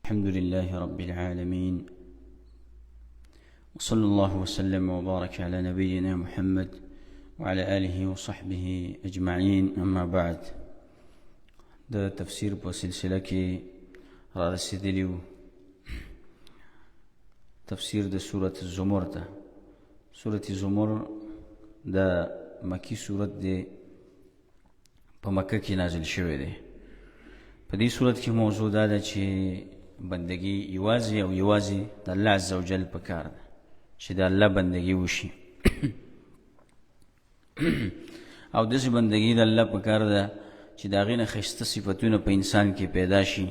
الحمد لله رب العالمين، وصلى الله وسلم وبارك على نبينا محمد وعلى آله وصحبه أجمعين، أما بعد. د تفسیر په سلسله کې را رسېدلی وو تفسیر د سورة الزمر ته. سورة زمر د مکی سورت دی، په مکه کې نازل شوی دی. په دې صورت کې موضوع دا ده چې بندگی یوازې او یوازې د الله عزوجل په کار ده، چې د الله بندگی وشي، او داسې بندگی د الله په کار ده چې د هغې نه ښایسته صفتونه په انسان کې پیدا شي،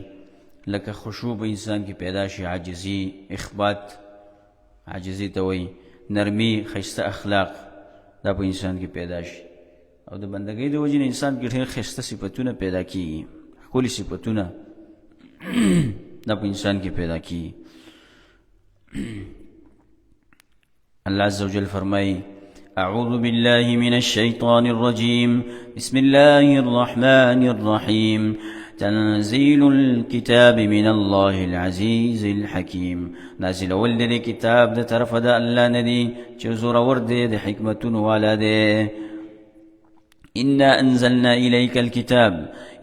لکه خشوع په انسان کې پیدا شي، عاجزي، اخبات، عاجزي ته وایي، نرمي، ښایسته اخلاق دا په انسان کې پیدا شي. او د بندګۍ د وجې نه انسان کې ډېر ښایسته صفتونه پیدا کیږي، ښکلي صفتونه دا په انسان کې پیدا کیږي. الله عز وجل فرمایي: أعوذ بالله من الشيطان الرجيم، بسم الله الرحمن الرحيم، تنزيل الكتاب من الله العزيز الحكيم. نازل ول دې کتاب د طرف د الله ندي چې زورور دی، د حکمتونو والا دی. انا انزلنا اليك الكتاب،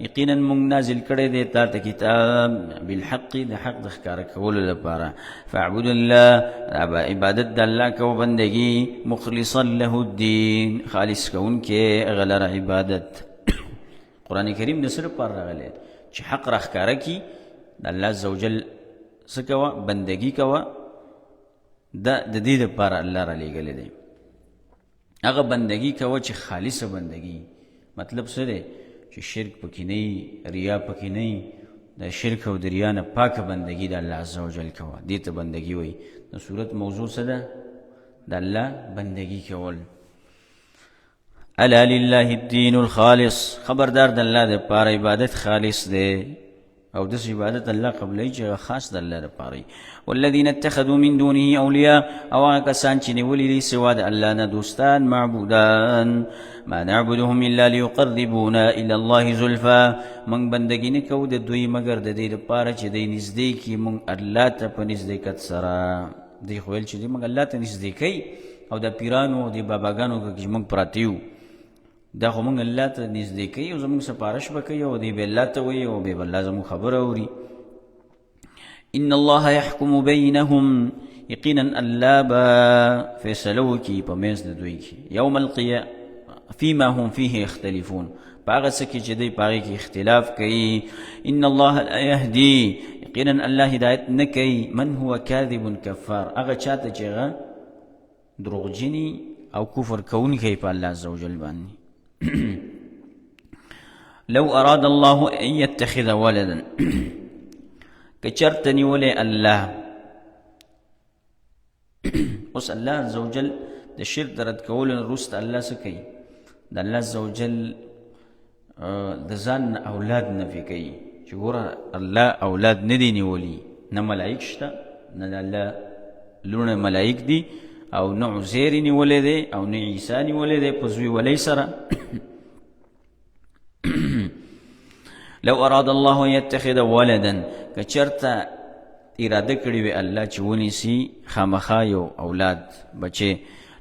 یقینا مونږ نازل کړی دی تا ته کتاب، بالحق، د حق د ښکاره کولو لپاره. فاعبد الله، عبادت د الله کو، بندگی، مخلصا له الدين، خالص کوونکی هغه لره عبادت. قرآن کریم د څه لپاره راغلی؟ چې حق راښکاره کړي، د الله عز وجل څه کوه، بندگی کوه. دا د دې لپاره الله را لېږلی دی. هغه بندگی کوه چې خالصه بندگی، مطلب څه دی؟ چې شرک پکې نه وي، ریا پکې نه وي، د شرک او د ریا نه پاکه بندگی د الله عز وجل کوه، دې ته بندگی وایي. د صورت موضوع څه ده؟ د الله بندگی کول. الا لله الدین الخالص، خبردار د الله دپاره عبادت خالص دی، او داسې عبادت الله قبلوي چې هغه خاص د الله دپاره وي. والذین اتخذوا من دونه اولیاء، او هغه کسان چې نیولي دي سوا د الله نه دوستان، معبودان، ما نعبدهم الا لیقربونا الی الله زلفا، موږ بندګي نه کوو د دوی مګر د دې لپاره چې دی نږدې کړي موږ الله ته په نزدېکت سره. دوی خو ویل چې دوی موږ الله ته نږدې کوي، او د پیرانو د باباګانو کې موږ پراته یو، دا خو موږ الله ته نږدې کوي او زموږ سفارش به کوي، او دی به الله ته وایي، او به الله زموږ خبره اوري. ان الله يحكم بينهم، یقینا الله به فیصله وکړي په منځ د دوی کې، یوم القیامه، فيما هم فيه يختلفون، په هغه څه کې چې دوی په هغې کې اختلاف کوي. ان الله لا يهدي، یقینا الله هدایت نه کوي، من هو کاذب کفار، هغه چاته چې هغه دروغجنی او کفر کوونکی په الله عز وجل باندې. لو اراد الله ان يتخذ ولدا، که چرته نیولې الله، اوس الله عز وجل د شرک د رد کولو نه وروسته الله څه کوي؟ د الله عز وجل د ځان نه اولاد نفي کوي چې ګوره الله اولاد نه دی نیولي، نه ملایک شته، نه د الله لوڼه ملایک دي، او نه عزیر نیولی دی، او نه عیسی نیولی دی په زوی ولۍ سره. لو اراد الله ان يتخذ ولدا، که چرته اراده کړې وي الله چې ونیسي خامخا یو اولاد، بچی،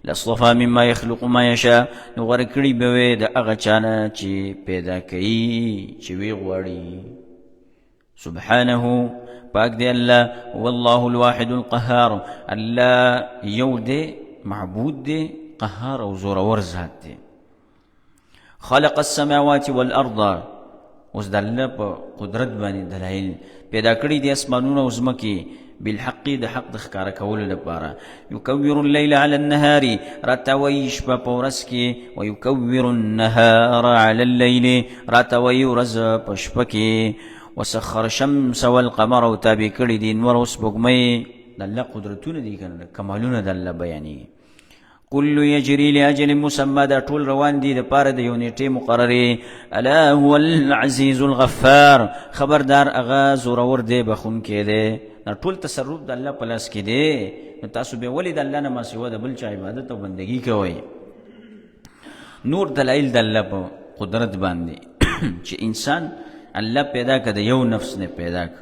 لاصطفى مما يخلق ما يشاء، نو غوره کړي به وي د هغه چا نه چې پیدا کوي چې وی غواړي. سبحانه، پاک دی الله، والله الواحد القهار، الله یو دی، معبود دی، قهار او زورور ذات دی. خلق السماوات والارض، اوس د الله په قدرت باندې دلایل، پیدا کړی دي اسمانونه او ځمکې، بالحق، د حق د ښکاره کولو لپاره. یکور اللیل علی النهار، راتاوي شپه په ورځ کې، ویکور النهار علی اللیل، راتاوي ورځ په شپه کې. وسخر الشمس والقمر، او تابع کړي دي نور او سپوږمۍ. د الله قدرتونه دي کنه، کمالونه د الله بیانېږي. کل یجری لاجل مسمى، دا ټول روان دي د پاره د یو نیټې مقررې. الا هو العزیز الغفار، خبردار هغه زورور دی، بخونکی دی. دا ټول تصرف د الله په لاس کې دی، نو تاسو به ولې د الله نه ماسوا د بل چا عبادت او بندگی کوئ؟ نور دلایل د الله په قدرت باندې چې انسان الله پیدا کړ، د یو نفس نه پیدا کړ.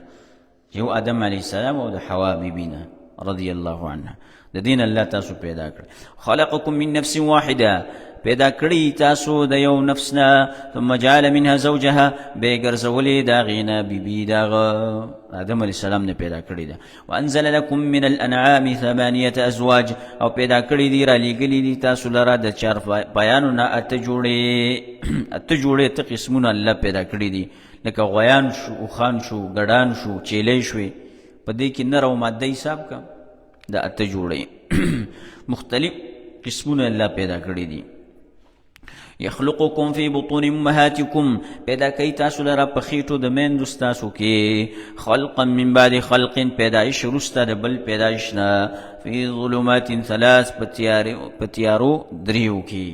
یو آدم علیه السلام او د حوا بیبي نه رضی الله عنها، د دین الله تاسو پیدا کړ. خلقکم من نفس واحده، پیدا کړی تاسو د یو نفس نه. ثم جعل منها زوجها، به ګرځولې دا غینا بیبي دغه آدم علیه السلام نه پیدا کړی ده. وانزل لكم من الانعام ثمانيه ازواج، او پیدا کړی دی را لېږلي دي تاسو لره د چار پایانو نه اته جوړې، اته جوړې، اته قسمونه الله پیدا کړي دي، لکه غویان شو، اوښان شو، ګډان شو، چیلې شوې. په دې کې نر او ماده حساب کا، د اته جوړې مختلف قسمونه الله پیدا کړي دي. یخلقکم فی بطون امهاتکم، پیدا کوي تاسو لره په خېټو د میندو ستاسو کې، خلقا من بعد خلق، پیدایش وروسته د بل پیدایش نه، فی ظلمات ثلاث، په تیارو دریو کې.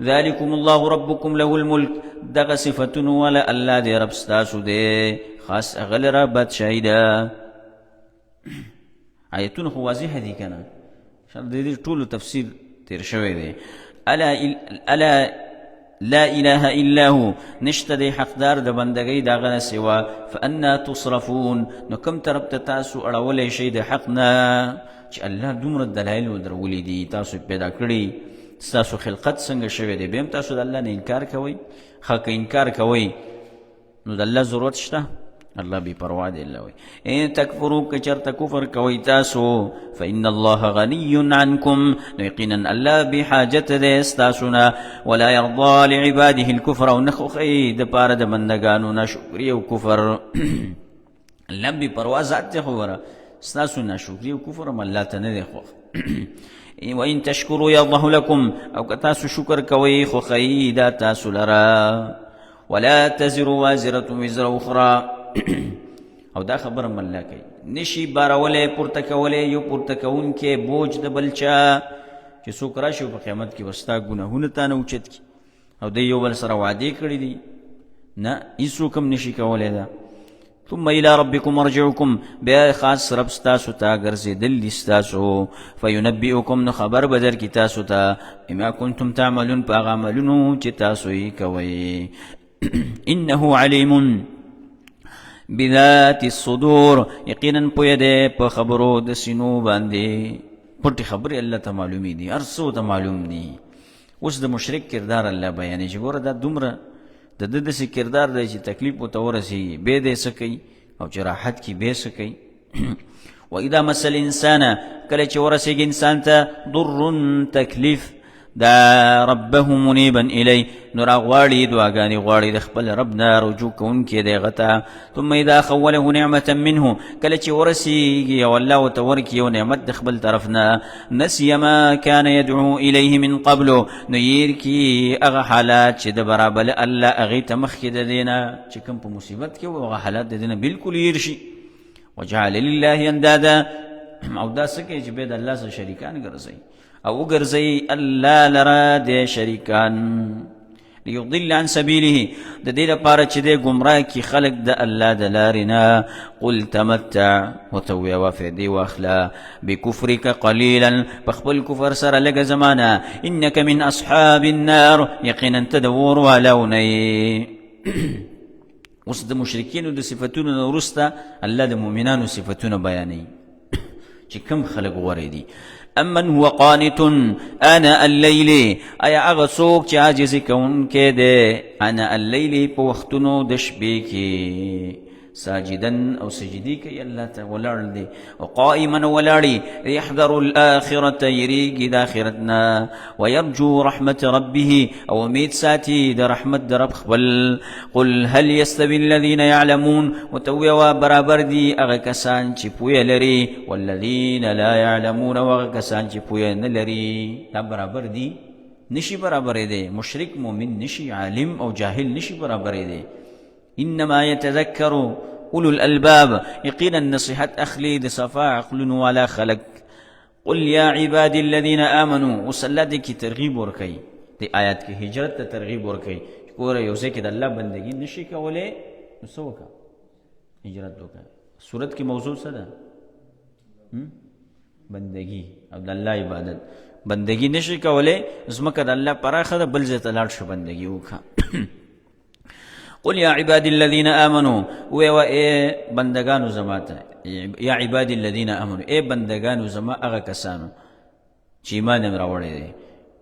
ذالکم الله ربکم له الملک، دغه صفتونو والا الله دی رب ستاسو دی، خاص هغه لره بادشاهي ده. آیتونه خو واضح دي که نه؟ د دې ټولو تفسیر تیر شوی دی. الا الا لا اله الا هو، نشته دی حقدار د بندګۍ د هغه نه سوا. فانا تصرفون، نو کوم طرف ته تاسو اړولی شئ د حق نه، چې الله دومره دلایل ودرولي دي، تاسو پیدا کړي، ستاسو خلقت څنګه شوی دی، بیا هم تاسو د الله نه انکار کوئ؟ ښه که انکار کوئ نو د الله ضرورت شته؟ الله بی پروا دی. الله وی ان تکفرو، که چرته کفر کوئ تاسو، فإن الله غنی عنکم، نو یقینا الله بی حاجت دی ستاسو نه. ولا يرضى لعباده الكفر، او نه خوښوي دپاره د بندګانو ناشکري او کفر. الله بی پروا ذات دی، خو وره ستاسو ناشکري او کفر هم الله ته نه دی خوښ. وإن تشکروا يرضه لكم، او که تاسو شکر کوئ خوښوي دا تاسو لره. ولا تزر وازرة وزر اخرى، او دا خبره هم الله کوي، نشي بارولی پورته کولی یو پورته کوونکی بوج د بل چا، چې څوک راشي په قیامت کې به ستا ګناهونه تا نه اوچت کړي، او دی یو بل سره وعدې کړي دي، نه هیڅوک هم نشي کولی دا. ثم الى ربكم مرجعكم، بیا خاص رب ستاسو ته ګرځېدل دي ستاسو. فینبئکم، نو خبر به درکړي تاسو ته، بما کنتم تعملون، په هغه عملونو چې تاسو یې کوئ. انه علیم بذات الصدور، یقینا پوه دی په خبرو د سینو باندې، پټې خبرې الله ته معلومې دي، هر څه ته معلوم دي. اوس د مشرک کردار الله بیانوي چې ګوره دا دومره د ده داسې کردار دی چې تکلیف ورته ورسېږي بیا دی څه کوي، او چې راحت کړي بیا څه کوي. واذا مس الانسان، کله چې ورسېږي انسان ته ضر تکلیف، دا ربه منیبا الی، نو راغواړي دعاګانې غواړي د خپل رب نه، رجوع کوونکی دی هغه ته. ثم اذا خوله نعمة منه، کله چې ورسېږي او الله ورته ورکړي یو نعمت د خپل طرف نه، نسي ما كان يدعو الیه من قبل، نو هېر کړي هغه حالات چې د برابر الله هغې ته مخکې د دې نه چې کوم په مصیبت کې و، هغه حالات د دې نه بالکل هېر شي. وجعل لله اندادا، او دا څه کوي چې بیا د الله سره شریکان ګرځوي، او وګرځوي الله لره د شریکان، ليضل عن سبيله، د دې لپاره چې دی ګمراه کړي خلک د الله د لارې نه. قل تمتع، ورته ووایه فایدې واخله، بکفرک قلیلا، په خپل کفر سره لږه زمانه، انک من اصحاب النار، یقینا ته د اور والاو نه یې. اوس د مشرکینو د صفتونو نه وروسته الله د مؤمنانو صفتونه بیانوي چې کم خلک غوره دي. امن هو قانت انا الليل، ایا هغه څوک چې عاجزي کوونکی دی انا الليل په وختونو د شپې کې، ساجدا او سجدي کوي الله ته ولاړ دی، او قائما ولاړي، يحذر الآخرة، یریږي د آخرت نه، ويرجو رحمة ربه، او امید ساتي د رحمت د رب خپل. قل هل يستوي الذين يعلمون، ورته ووایه برابر دي هغه کسان چې پوهه لري، والذین لا يعلمون، او هغه کسان چې پوهه نه لري، دا برابر دي؟ نشي برابرې دی. مشرک مؤمن نشي، عالم او جاهل نشي برابرې دی. انما يتذكر اولو الالباب، یقینا نصیحت اخلي د صفا عقلونو والا خلک. قل یا عبادي الذين آمنوا، اوس الله دې کې ترغیب ورکوي، دې آیات کې هجرت ته ترغیب ورکوي چې ګوره یو ځای کې د الله بندګي نشي کولی نو څه وکړه، هجرت وکړه. صورت کې موضوع څه ده؟ بندگی او د الله عبادت. بندگی نشي کولی، ځمکه د الله پراخه ده، بل ځای ته لاړ شو بندگی وکړه. قل یا عباد الذین آمنو، وی و اے بندگانو زما ته، یا عباد الذین آمنو، اے بندگانو زما هغه کسانو چې ایمان یې راوړی دی،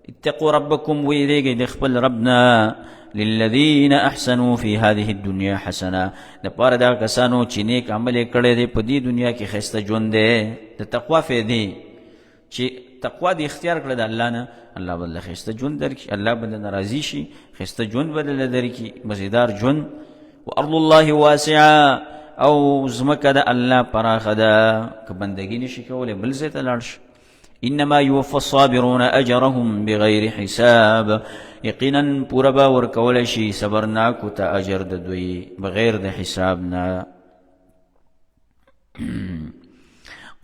اتقوا ربکم، ویریږئ د خپل رب نه، للذین احسنوا فی هذه الدنیا حسنه، د پاره دا کسانو چې نیک عمل یې کړی دی په دې دنیا کې ښایسته ژوند دی. د تقوا فایدې چې تقوا دې اختیار کړه د الله نه، الله به له ښایسته ژوند درکړي، الله به درنه راضي شي، ښایسته ژوند به درله درکړي، مزیدار ژوند. وارض الله واسعه، او ځمکه د الله پراخه ده، که بندګي نشي کولی بل ځای ته لاړ شي. انما يوفى الصابرون اجرهم بغیر حساب، یقینا پوره به ورکول شي صبرناکو ته اجر د دوی بغیر د حساب نه.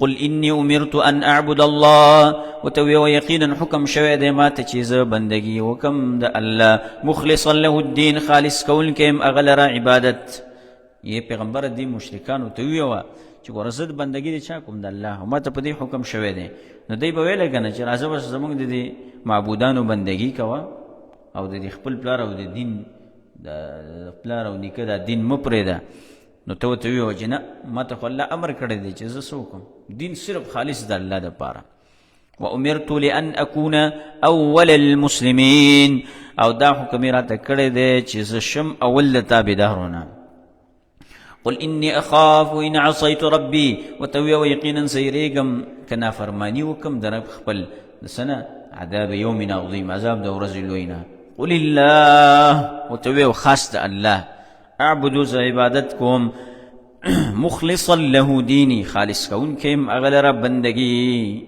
قل انی امرت ان اعبد الله، وتوی یقینا حکم شوی دی ما ته چې زه بندگی وکم د الله، مخلصا له الدین، خالص کول کېم اغلره عبادت. یې پیغمبر دی مشرکانو ته ویوه چې ګوره زه د بندګي د چا کوم، د الله، ما ته په دې حکم شوی دی. نو دوی به ویله که نه چې راځه بس زموږ د دې معبودانو بندګي کوه او د دې خپل پلار او د دین د پلار او نیکه دا دین مه پرېږده. نو ته ورته ویوه چې نه، ما ته خو الله امر کړی دی چې زه څه وکړم، دین صرف خالص د الله دپاره. وامرت لان اكون اول المسلمین، او دا حکم یې راته کړی دی چې زه شم اول د تابعدارو نه. قل انی اخاف ان عصیت ربی، ورته ویې یقینا زه یېرېږم که نافرماني وکړم د رب خپل د څه نه، عذاب یوم عظیم، عذاب د ورځې لوی نه. قل الله، ورته ویې خاص د الله، اعبدو، زه عبادت کوم، مخلصا له دینی، خالص کوونکی یم هغه لره بندګي.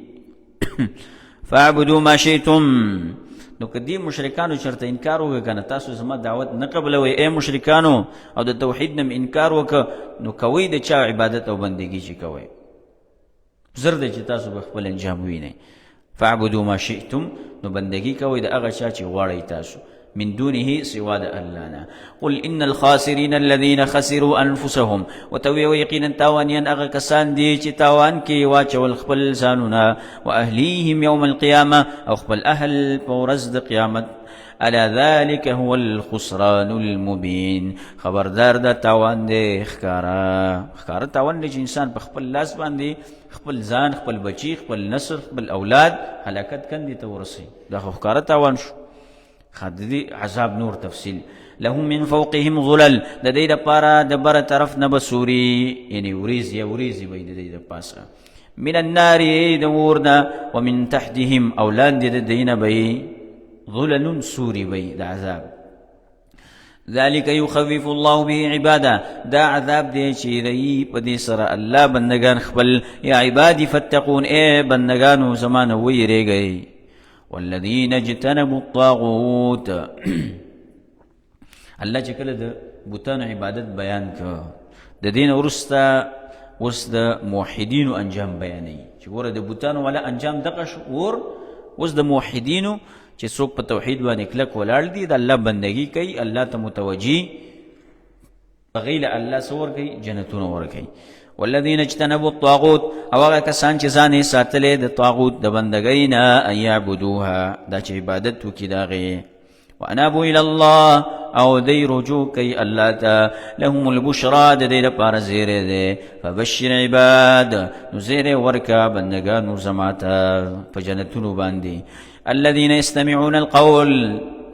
فاعبدوا ما شئتم، نو که دې مشرکانو چېرته انکار وکړ که نه تاسو زما دعوت نه قبلوئ ای مشرکانو او د توحید نه انکار وکړ، نو کوئ د چا عبادت او بندګي چې کوئ، زر دی چې تاسو به خپل انجام ووینئ. فاعبدوا ما شئتم، نو بندگی کوئ د هغه چا چې غواړئ تاسو، من دونه، سوا د الله نه. قل ان الخاسرین الذين خسروا انفسهم، وتوی یقینا تاوانیان هغه کسان دي چې تاوان کې واچول خپل ځانونه، واهلیهم یوم القیامه، او خپل اهل په ورځ د قیامت. الا ذلك هو الخسران المبین، خبردار دا تاوان دی ښکاره، ښکاره تاوان دی چې انسان په خپل لاس باندې خپل ځان، خپل بچی، خپل نسل، خپل اولاد هلاکت کندې ته ورسوي، دا خو ښکاره تاوان شو. د دې عذاب نور تفصیل. لهم من فوقهم ظلل، د دې لپاره د بره طرف نه به سوري، یعنی وریځ یا وریځې به د دې د پاسه، من النار، د اور نه، ومن تحتهم، او لاندې د دې نه به ظلل، سوري به د عذاب. ذلك يخوف الله به عباده، دا عذاب دی چې دی په دې سره الله بندگان خپل، یا عبادي فاتقون، ای بندگانو زمانه ویریږئ. والذین اجتنبوا الطاغوت، الله چې کله د بوتانو عبادت بیان کړ، د دین وروسته اوس د موحدینو انجام بیانوي چې ګوره د بوتانو والا انجام دغه شو، اور اوس د موحدینو چې څوک په توحید باندې کلک ولاړ دي، د الله بندگی کوي، الله ته متوجي، هغوی له الله څه ورکوي؟ جنتونه ورکوي. والذین اجتنبوا الطاغوت، او هغه کسان چې ځان یې ساتلی د طاغوت د بندګۍ نه، ان یعبدوها، دا چې عبادت وکړي د هغې، وانابوا الى الله، او دی رجوع کوي الله ته، لهم البشرا، د دې لپاره زیری دی. فبشر عباد، نو زیری ورکه بندګانو زما ته په جنتونو باندې. الذين يستمعون القول،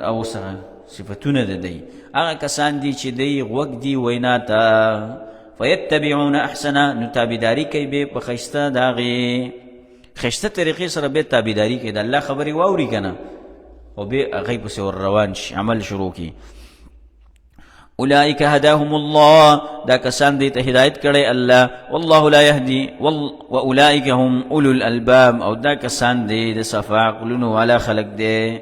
او سره صفتونه د دی هغه کسان دي چې دی غوږ دی وینا ته، فیتبعون احسنه، نو تابعداري کوي به په ښایسته د هغې ښایسته طریقې سره به تابعداري کوي، د الله خبرې واوري که نه او به هغې پسې ور روان شي، عمل شروع کړي. اولئک هداهم الله، دا کسان دې ته هدایت کړی الله، والله لا يهدي واولئک هم اولو الالباب، او دا کسان دې د صفا عقلونو والا خلق دي.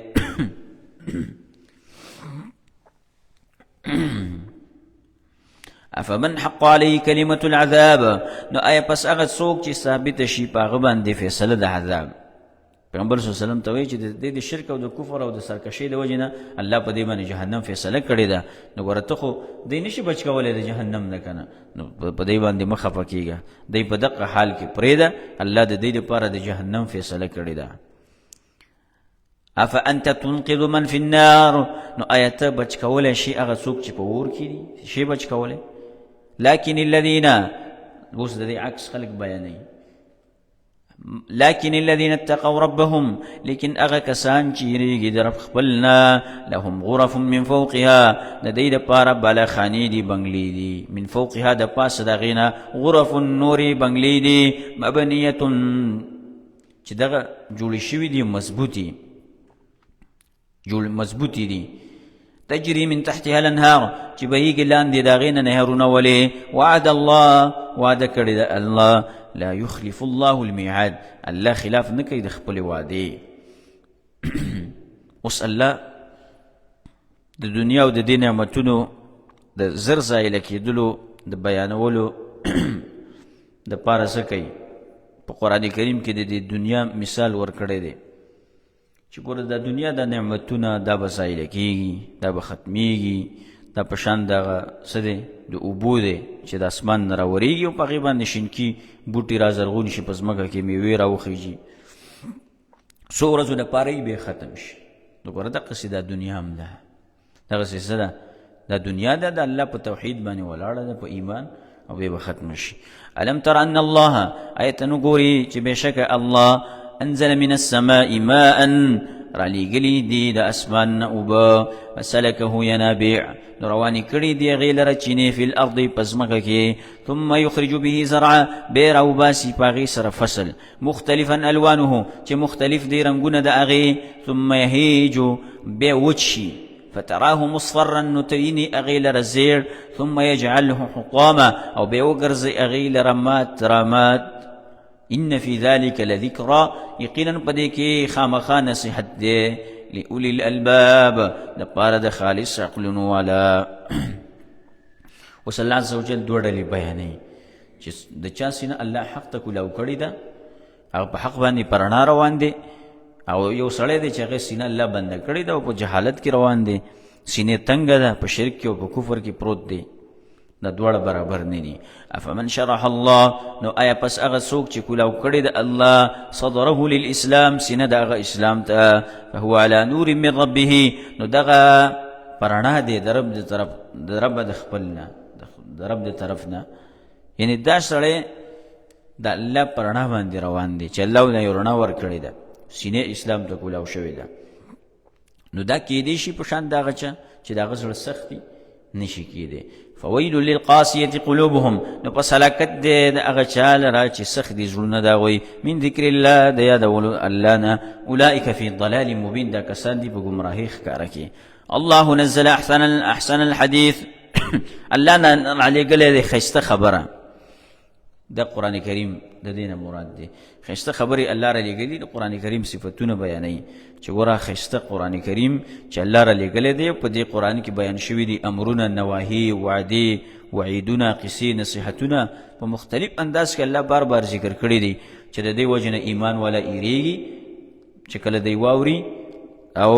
افمن حق علی کلمة العذاب، نو آیا پس هغه څوک چې ثابت شي په هغه باندې فیصله د عذاب. پیغمبر صلی الله علیه وسلم ته وایي چې د دې د شرک او د کفر او د سرکشۍ د وجې نه الله په دې باندې جهنم فیصله کړې ده، نو ګوره ته خو دی نشي بچ کولی د جهنم نه که نه، نو په دې باندې مه خفه کېږه، دی په دقه حال کې پرېږده، الله د دې لپاره د جهنم فیصله کړې ده. افانت تنقذ من فی النار، نو آیا ته بچ کولی شي هغه څوک چې په اور کې دي؟ شي بچ کولی؟ لكن الذين، اوس د دې عکس خلک بیانوي، لكن الذين اتقوا ربهم، لیکن هغه کسان چې یریږي د رب خپل نه، لهم غرف من فوقها، د دې دپاره بالاخانې دي، بنګلې دي، من فوقها د پاسه د هغې نه، غرف نورې بنګلې دي، مبنیة چې دغه جوړې شوي دي، مضبوطې جوړ مضبوطې دي، تجري من تحتها الانهار، چې بهیږي لاندې د هغې نه نهرونه. ولې؟ وعد الله، وعده کړې ده الله، لا يخلف الله الميعاد، الله خلاف نه کوي د خپلې وعدې. اوس الله د دنیا او د دې نعمتونو د زر زایله کېدلو د بیانولو د پاره څه کوي؟ په قرآن کریم کې د دې دنیا مثال ورکړی دی چې ګوره د دنیا د نعمتونه دا به زایله کېږي، دا به ختمیږي، دا په شان دغه څه دی، د اوبو دی چې د اسمان نه راورېږي او په هغې باندې شینکي بوټي را زرغون شي، په ځمکه کې میوې راوخیږي، څو ورځو دپاره یې بیا ختم شي. نو ګوره دقسې دا دنیا هم ده، دغسې څه ده، دا دنیا ده، د الله په توحید باندې ولاړه ده، په ایمان، او بیا به ختم شي. الم تر ان الله، آیا ته نه ګوري چې بېشکه الله انزل من السماء ماء، رالیږلي دي د اسمان نه اوبه، فسلکه ینابیع، نو روانې کړي دي هغې لره چینې، فی الارض په ځمکه کې، ثم یخرج به زرعا، بیا راوباسي په هغې سره فصل، مختلفا الوانه، چې مختلف دي رنګونه د هغې، ثم یهیج، بیا وچ شي، فتراه مصفرا، نو ته وینې هغې لره زیړ، ثم یجعله حطاما، او بیا وګرځي هغې لره مات رامات. ان فی ذلک لذکرا، یقینا په دې کې خامخا نصیحت دی، لأولی الالباب، د پاره د خالص عقلونو والا. اوس الله عز وجل دوه ډلې بیانوي چې د چا سینه الله حق ته کولاو کړې ده، هغه په حق باندې په رڼا روان دی، او یو سړی دی چې هغه سینه الله بنده کړې ده او په جهالت کې روان دی، سینه تنګه ده، په شرک کې او په کفر کې پروت دی. دا دواړه برابر نه دي. افمن شرح الله، نو آیا پس هغه څوک چې کولاو کړې ده الله صدره للاسلام، سینه د هغه اسلام ته، فهو علی نور من ربه، نو دغه په رڼا دی د رب د طرف، د رب د خپل نه، د رب د طرف نه، یعنی دا سړی د الله په رڼا باندې روان دی چې الله له یو رڼا ورکړې ده، سینه اسلام ته کولاو شوې ده. نو دا کېدی شي په شان د هغه چا چې د هغه زړه سخت دي؟ نشي کېدی. فویل للقاسیة قلوبهم، نو پس هلاکت دی د هغه چا لره چې سخت دي زړونه د هغوی، من ذکر الله، د یادولو الله نه، اولئک فی ضلال مبین، دا کسان دي په ګمراهۍ ښکاره کې. الله نزل احسن الحدیث، الله نه رالیږلی دی ښایسته خبره، د قرآن کریم د دې نه مراد دی ښایسته خبرې الله را لېږلي، د قرآن کریم صفتونه بیانوي چې ګوره ښایسته قرآن کریم چې الله را لېږلی دی، په دې قرآن کې بیان شوي دي امرونه، نواهي، وعدې، وعیدونه، قصې، نصیحتونه په مختلف انداز کې الله بار بار ذکر کړي دي چې د دې وجې نه ایمان والا ایریږي چې کله دی واوري، او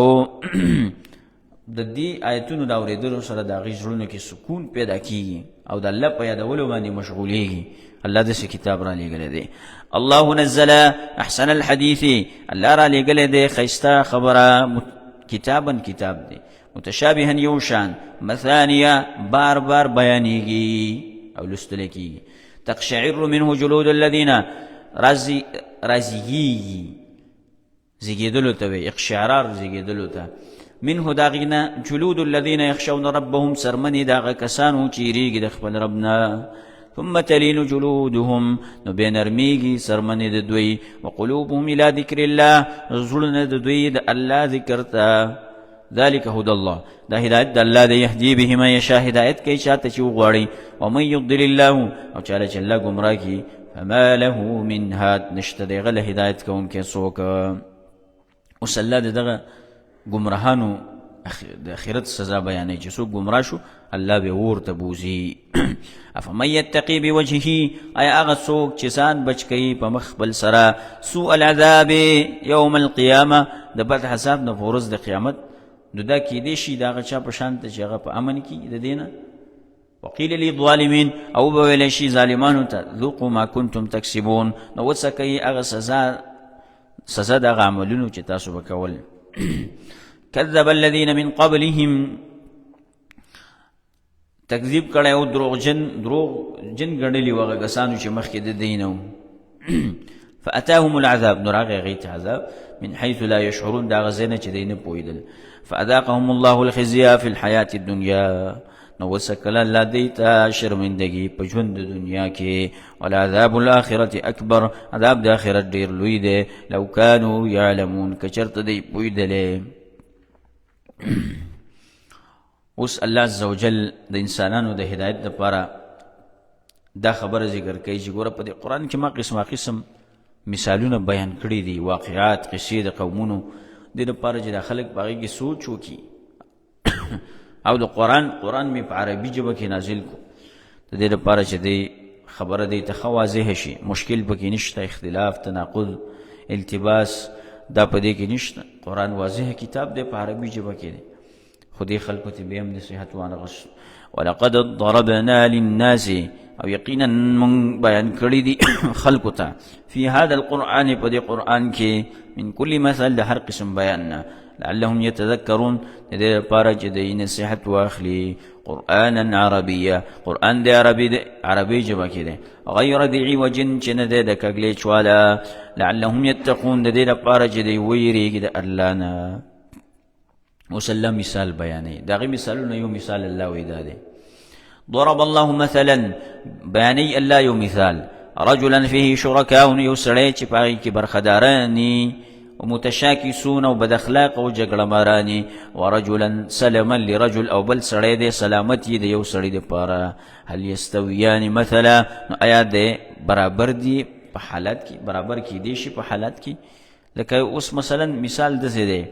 د دې آیتونو د اورېدلو سره د هغې زړونو کې سکون پیدا کیږي او د الله په یادولو باندې مشغولېږي. الله داسې کتاب را لېږلی دی. الله نزل احسن الحدیث، الله را لېږلی دی ښایسته خبره، کتابا، کتاب دی، متشابها، یو شان، مثانیه، بار بار بیانېږي او لوستل کېږي، تقشعر منه جلود الذین، رازي رازیږي، زیږېدلو ته وي، اقشعرار زیږېدلو ته، منه د هغې نه، جلود الذین یخشون ربهم، څرمنې د هغه کسانو چې یریږي د خپل رب نه، ثم تلین جلودهم، نو بیا نرمیږي څرمنې د دوی، وقلوبهم الی ذکر الله، زړونه د دوی د الله ذکر ته. ذلك هدى الله، دا هدایت د الله دی، يهدي به من يشاء، هدایت کوي چاته چې وغواړي، ومن يضلل الله، او چاله چې الله ګمراه کړي، فما له من هاد، نشته دی غله هدایت کوونکی څوک. اوس الله د دغه ګمراهانو د اخرت سزا بیانوي چې څوک ګمراه شو الله به اور ته بوځي. افمن یتقي بوجهه، ایا هغه څوک چې ځان بچ کوي په مخ خپل سره، سوء العذاب یوم القیامه، د بد حساب نه په ورځ د قیامت، نو دا کیدی شي د هغه چا په شان ته چې هغه په امن کې د دې نه. وقیل للظالمین، او به ویلی شي ظالمانو ته، ذوقوا ما کنتم تکسبون، نو وڅکئ هغه سزا، سزا د هغه عملونو چې تاسو به کول. کذب الذين من قبلهم، تکذیب کړی او دروغجن دروغ جن ګڼلي وغه کسانو چې مخکې د دین وو. فأتاهم العذاب، نو راغی هغوی ته عذاب من حيث لا يشعرون، د هغه ځای نه چې دوی نه پوهېدل. فأذاقهم الله الخزي في الحياة الدنيا، نو وسکل الله دوی ته شرمندګي په ژوند د دنیا کې. ولعذاب الآخرة اکبر، عذاب د آخرت ډېر لوی دی. لو کانو یعلمون، که چېرته دوی پوهېدلی. اوس الله عزوجل د انسانانو د هدایت لپاره دا خبره ذکر کوي چې ګوره په دې قرآن کې ما قسمه قسم مثالونه بیان کړي دي، واقعات، قصې د قومونو، دې لپاره چې دا خلک په هغې کې سوچ وکړي. او د قرآن مې په عربي ژبه کې نازل کو، د دې لپاره چې دې خبره دې ته ښه واضح شي، مشکل پکې نشته، اختلاف، تناقض، التباس دا په دې کې نشته. قرآن واضح کتاب دی، په عربي ژبه کې دی، خو دې خلکو ته بیا هم نصیحت وانه غوښت. ولقد ضربنا للناس، او یقینا مونږ بیان کړي دي خلکو ته فی هذا القرآن، په دې قرآن کې من کل مثل، د هر قسم بیان نه، لعلهم يتذکرون، د دې لپاره چې دوی نصیحت واخلي. قرآنا عربیا، قرآن دی عربي دی، عربي ژبه کې دی، غیر ذي عوج، چې نه دی د کږلېچ والا، لعلهم یتقون، د دې لپاره چې دوی ویرېږي د الله نه. اوس الله مثال بیانوي، د هغې مثالونه یو مثال الله وایي دا دی. ضرب الله مثلا، بیانوي الله یو مثال، رجلا فيه شرکاء، یو سړی چې په هغې کې برخداران دي، ومتشاکسون، او بد اخلاق او جګړه ماران دي، ورجلا سلما لرجل، او بل سړی دی سلامت یې د یو سړي دپاره. هل یستویان مثلا، نو آیا دی برابر دي په حالت کې؟ برابر کیدی شي په حالت کې؟ لکه اوس مثلا مثال داسې دی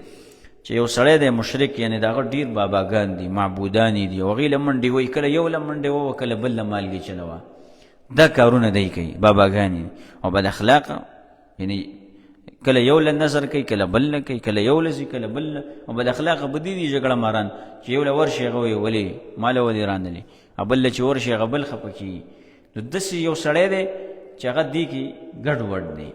چې یو سړی دی مشرک، یعنې د هغه ډېر باباګان دي، معبودان یې دي، او هغې له منډې وایي، کله یو له منډې ووه، کله بل له مالګې چلوه، دا کارونه دی کوي، باباګان یې، او بد اخلاقه، یعنې کله یو له نظر کوي، کله بل نه کوي، کله یو له ځي، کله بل له، او بد اخلاقه به دي دي جګړه ماران چې یو له ورشي هغه وایي ولې ما له ولې رانلې، او بل له چې ورشي هغه بل خفه کېږي. نو داسې یو سړی دی چې هغه دې کې ګډ وډ دی،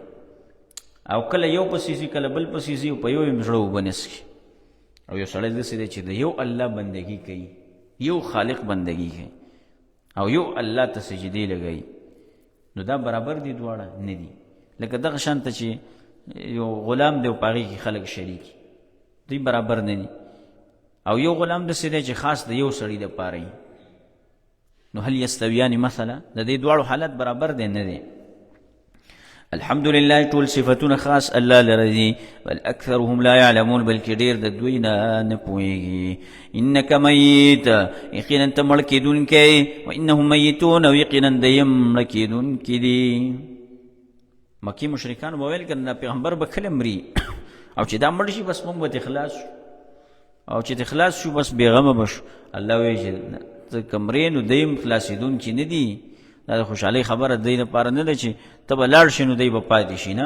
او کله یو پسې ځي، کله بل پسې ځي، او په یو یې زړه اوبه نه څښي. او یو سړی داسې دی چې د یو الله بندګي کوي، یو خالق بندګي کوي، او یو الله ته سجدې لګوي، نو دا برابر دي دواړه؟ نه دي. لکه دغه شان ته چې یو غلام دی او په هغې کې خلک شریک، دوی برابر نه دي. او یو غلام داسې دی چې خاص د یو سړي دپاره وي، نو هل یستویان مثلا، د دې دواړو حالت برابر دی؟ نه دی. الحمدلله ټول صفاتونه خاص الله لره دي، بل اکثرهم لا يعلمون، بلکې ډېر د دوی نه نه پوهېږي. انک میت، یقینا ته مړ کېدونکی، و انهم میتون، او یقینا دی هم مړه کېدونکي دي. مکي مشرکانو به ویل که نه پیغمبر به کله مري، او چې دا مړ شي بس موږ به ترې خلاص شو، او چې ترې خلاص شو بس بېغمه به شو. الله وایي چې ته که مرې نو دی هم خلاصېدونکي نه دي. دا د خوشحالۍ خبره دی لپاره نه ده چې ته به لاړ شې نو دی به پاتې شي، نه،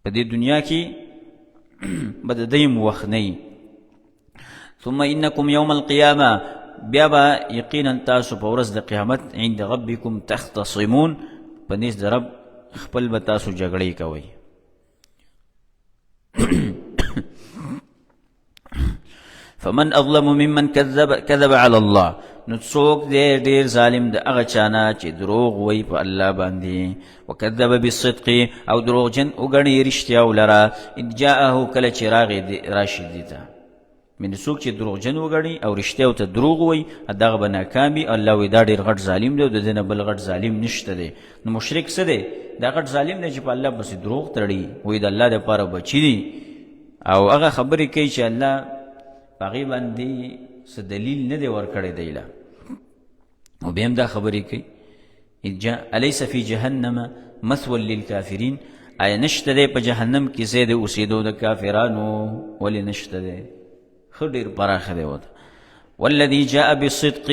په دې دنیا کې به د دی هم وخت نه وي. ثم انکم یوم القیامه، بیا به یقینا تاسو په ورځ د قیامت عند ربکم تختصمون، په نزد رب خپل به تاسو جګړې کوئ. فمن اظلم ممن كذب على الله، نو څوک دی ډیر ظالم د هغه چا نه چې دروغ وایي په الله باندې، وکذب بالصدق، او دروغجن وګڼي رښتیا ولره، اذ جاءه، کله چې راغی راشي دي ته. یعنې څوک چې دروغجن وګڼي او رښتیا ته دروغ وایي دغه به ناکام وي. الله وایي دا ډېر غټ ظالم دی او د ده نه بل غټ ظالم نشته دی. نو مشرک څه دی؟ دا غټ ظالم دی چې په الله پسې دروغ تړي، وایي د الله دپاره بچي دي، او هغه خبرې کوي چې الله په هغې باندې څه دلیل نه دی ورکړی دی له، او بیا هم دا خبرې کوي. الیس فی جهنم مثوی للکافرین، آیا نشته دی په جهنم کې ځای د اوسېدو د کافرانو؟ ولې نشته دی؟ ښه ډېر پراخه دی ورته. والذي جاء بالصدق،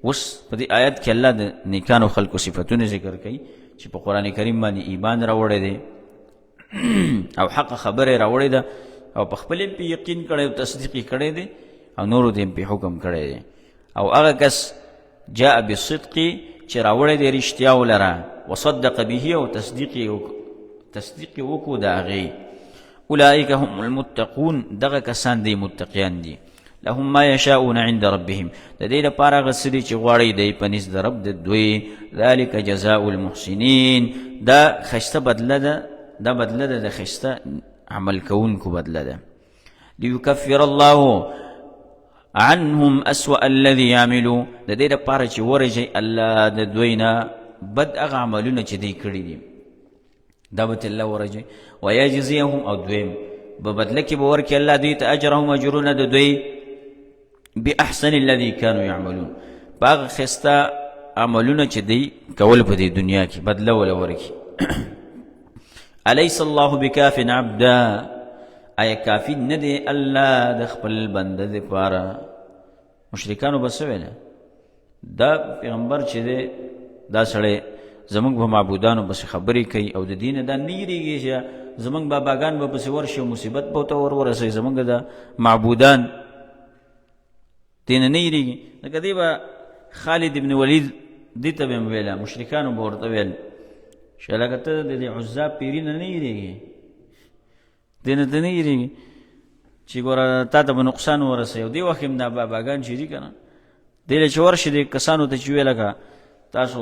اوس په دې آیت کې الله د نیکانو خلکو صفتونه ذکر کوي چې په قرآن کریم باندې ایمان راوړی دی او حق خبره راوړې ده، او په خپل په یقین کړی او تصدیق یې کړی دی، او نورو ته یې په حکم کړی دی. او هغه کس جاء بالصدق چې راوړی دی رښتیا ولره، وصدق به، او تصدیق یې وکړو د هغې. اولئک هم المتقون، دغه کسان دی متقیان دي. لهم ما یشاءون عند ربهم، د دې لپاره هغه څه دي چې غواړي دی په نزد د رب د دوی. ذلک جزاء المحسنین، دا ښایسته بدله ده، دا بدله ده د ښایسته عمل کوونکو بدله ده. لیکفر الله عنهم اسوأ الذي عملوا، د دې لپاره چې ورژي الله د دوی نه بد هغه عملونه چې دوی کړي دي، دا به الله ورژي. ويجزيهم، او دویم په بدله کې به ورکړي الله دوی ته اجرهم، اجرونه د دوی، باحسن الذي كانوا يعملون، په هغه ښایسته عملونه چې دوی کول په دې دنیا کې بدله وله ورکړي. الیس الله بکاف عبدا، آیا کافي نه دی الله د خپل بنده دپاره؟ مشرکانو به څه ویله؟ دا پیغمبر چې دی دا سړی زمونږ په معبودانو پسې خبرې کوي او د دینه دا نه یریږي چې زمونږ باباګان به پسې ورشي او مصیبت به ورته ور ورسوي، زمونږ د معبودان دینه نه یریږي. لکه دی به خالد ابن ولید دې ته به یې ویله، مشرکانو به ورته ویل چې لکه ته د دې عزا پیري نه نه یریږي، دې نه ته نه یریږي چې ګوره تا ته به نقصان ورسوي. او دې وخت هم دا باباګان چې دي که نه، دې له چې ورشي دې کسانو ته چې ویې لکه تاسو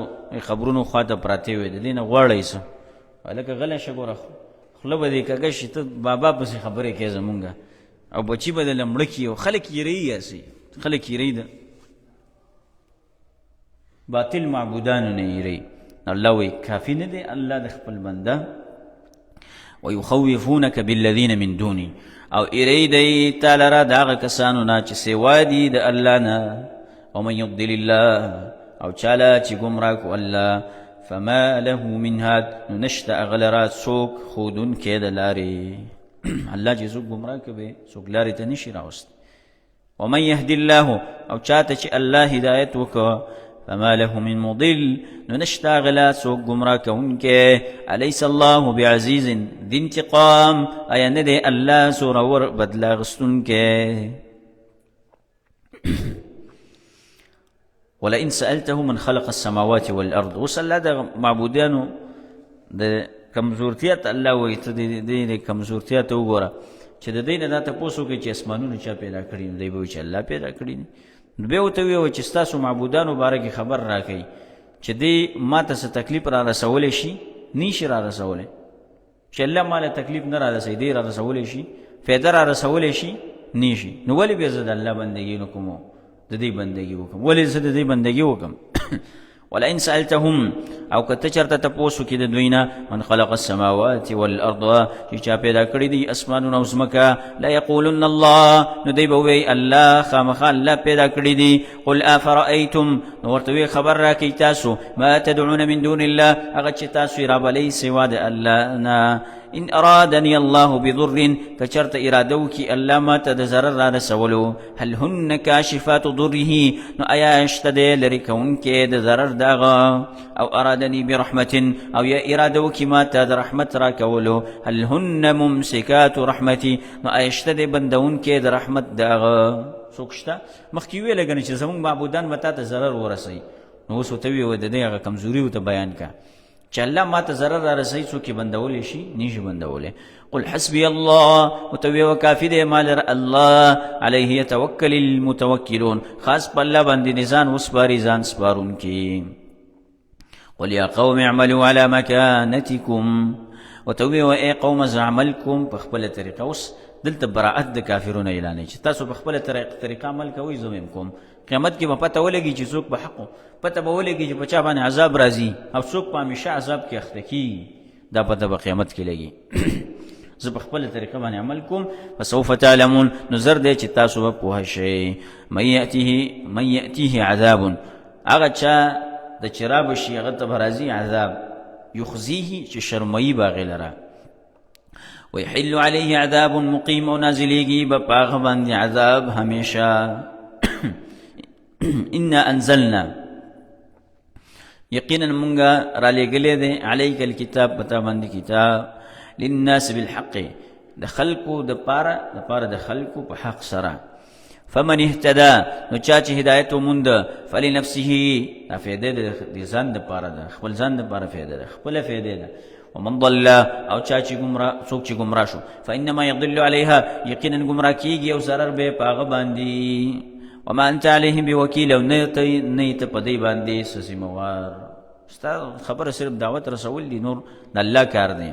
قبرونو خواته پراته وي، د دې نه غواړئ څه؟ لکه غلی شه ګوره، خوله به دې کږه شي، ته بابا پسې خبرې کوې زمونږ، او بچي به دې له مړه کړي. او خلک یېروي، هسې خلک یېروي، د باطل معبودانو نه یېروي. الله وایي کافي نه دی الله د خپل بنده. ویخوفونک بالذین من دونی، او ایری دی تا لره د هغه کسانو نه چې سوا دي د الله نه. ومن یضلل الله، او چاله چې ګمراه کو الله، فما له من هاد، نو نشته هغه لره څوک ښودونکی د لارې. الله چې څوک ګمراه کوي څوک لارې ته نشي راوستی. ومن يهد الله، او چاته چې الله هدایت وکړ، فما له من مضل، نو نشته غلا څوک ګمراه کوونکی. الیس الله بعزیز ذی انتقام، ایا نه دی الله زورور بدله اخیستونکی؟ ولئن سألته من خلق السماوات والأرض، اوس الله د معبودانو د کمزورتیا ته الله وایي ته د دې کمزورتیا ته وګوره چې د دې نه دا تپوس وکړي چې اسمانونه چا پیدا کړي، نو دی به وایي چې الله پیدا کړي دي. نو بیا ورته ووایه چې ستاسو معبودانو باره کې خبر راکړئ چې دی ما ته څه تکلیف را رسولی شي؟ نه شي را رسولی. چې الله مال تکلیف نه را رسوي، دی را رسولی شي؟ فایده را رسولی شي؟ نه شي. نو ولې بیا زه د الله بندګي نه کوم، د دې بندګي وکم؟ ولې زه د دې بندګي وکم؟ ولئن سألتهم، او که ته چېرته تپوس وکړې د دوی نه، من خلق السماوات والارض، چې چا پیدا کړي دي اسمانونه او ځمکه، لیقولن الله، نو دوی به ووایي الله، خامخا الله پیدا کړي دي. قل افرأیتم، نو ورته وی خبر راکړئ تاسو، ما تدعون من دون الله، هغه چې تاسو یې رابلئ سوا د الله نه. ان ارادني الله بضر، که چېرته اراده وکړي الله ما ته د ضرر را رسولو، هل هن کاشفات ضره، نو ایا شته دی لرې کوونکی د ضرر د هغه؟ او ارادني برحمت، او یا اراده وکړي ما ته د رحمت را کولو، هل هن ممسکات رحمتي، نو ایا شته دی بندونکی د رحمت د هغه؟ څوک شته؟ مخکې ویله کنه چې زموږ معبودان به تا ته ضرر ورسوي، نو اوس ورته ویې د دې هغه کمزوري ورته بیان کړه چې الله ما ته ضرر را رسوي، څوک یې بندولی شي؟ نه شي بندولی. قل حسبي الله، ورته ویې کافي دی ما لره الله، علیه یتوکل المتوکلون، خاص په الله باندې ځان وسپاري ځان سپارونکي. قل یا قوم اعملوا علی مکانتکم، ورته ووایه ای قومه زه عمل کوم په خپله طریقه. اوس دلته براعت د کافرونو اعلانوي چې تاسو په خپله طریقه عمل کوئ، زه هم کوم. قیامت کې به پته ولګي چې څوک به حق، پته به ولګي چې په چا باندې عذاب راځي او څوک په همیشه عذاب کې اخته کېږي، دا پته به قیامت کې لګي. زه په خپله طریقه باندې عمل کوم. فسوف تعلمون، نو زر دی چې تاسو به پوه شئ. من یأتیه عذاب، هغه چا د چې را به شي هغه ته به راځي عذاب، یخزیه، چې شرموي به هغې لره، ویحل علیه عذاب مقیم، او نازلېږي به په هغه باندې عذاب همیشه. انا انزلنا، یقینا مونږه را لېږلی دی علیک الکتاب، په تا باندې کتاب، للناس بالحق، د خلکو د پاره، د پاره د خلکو په حق سره. فمن اهتدى، نو چا چې هدایت وموند، فلنفسه، دا فایده ده د ځان د پاره ده، خپل ځان د پاره فایده ده، خپله فایده ده. ومن ضل، او چا چې گمراه، څوک چې گمراه شو، فانما يضل عليها، یقینا گمراه کیږي او ضرر به پاغه باندې. وما انت عليهم بوکیل، او نه ته نه ته په دې باندې څه ذمہ وار. ستا خبره صرف دعوت رسول دي، نور د الله کار دی.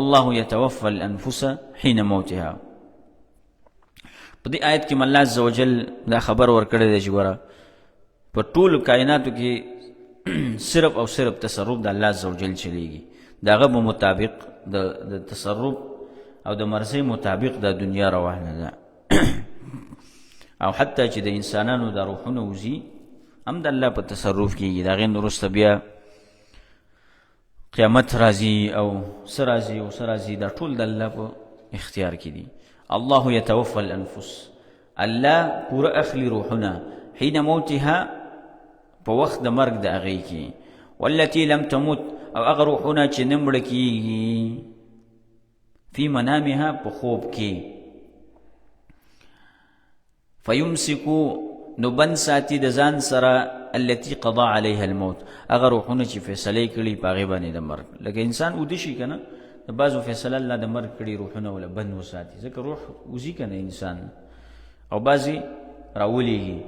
الله يتوفى الانفس حين موتها. په دې آیت کې الله عز وجل دا خبر ورکړی دی چې ګوره په ټولو کائناتو کې صرف او صرف تصرف د الله عز وجل چلیږي. د هغه په مطابق د تصرف او د مرضی مطابق د دنیا روانه ده. او حتی چې د انسانانو د روحونه وځي هم د الله په تصرف کېږي. د هغې نه وروسته بیا قیامت راځي او څه راځي او څه راځي، دا ټول د الله په اختیار کې دي. الله يتوفى الأنفس، الله پوره اخلي روحونه حين موتها، په وخت د مرګ د هغې کې، والتي لم تموت، او هغه روحونه چې نه مړه کېږي، فی منامها، په خوب کې. فیمسکو، نو بند ساتي د ځان سره، التي قضا عليها الموت، هغه روحونه چې فیصله یې کړي په هغې باندې د مرګ. لکه انسان وده شي که نه، د بعضو فیصله الله د مرګ کړي، روحونه وله بند وساتي، ځکه روح وځي که نه انسان، او بعضې راولېږي،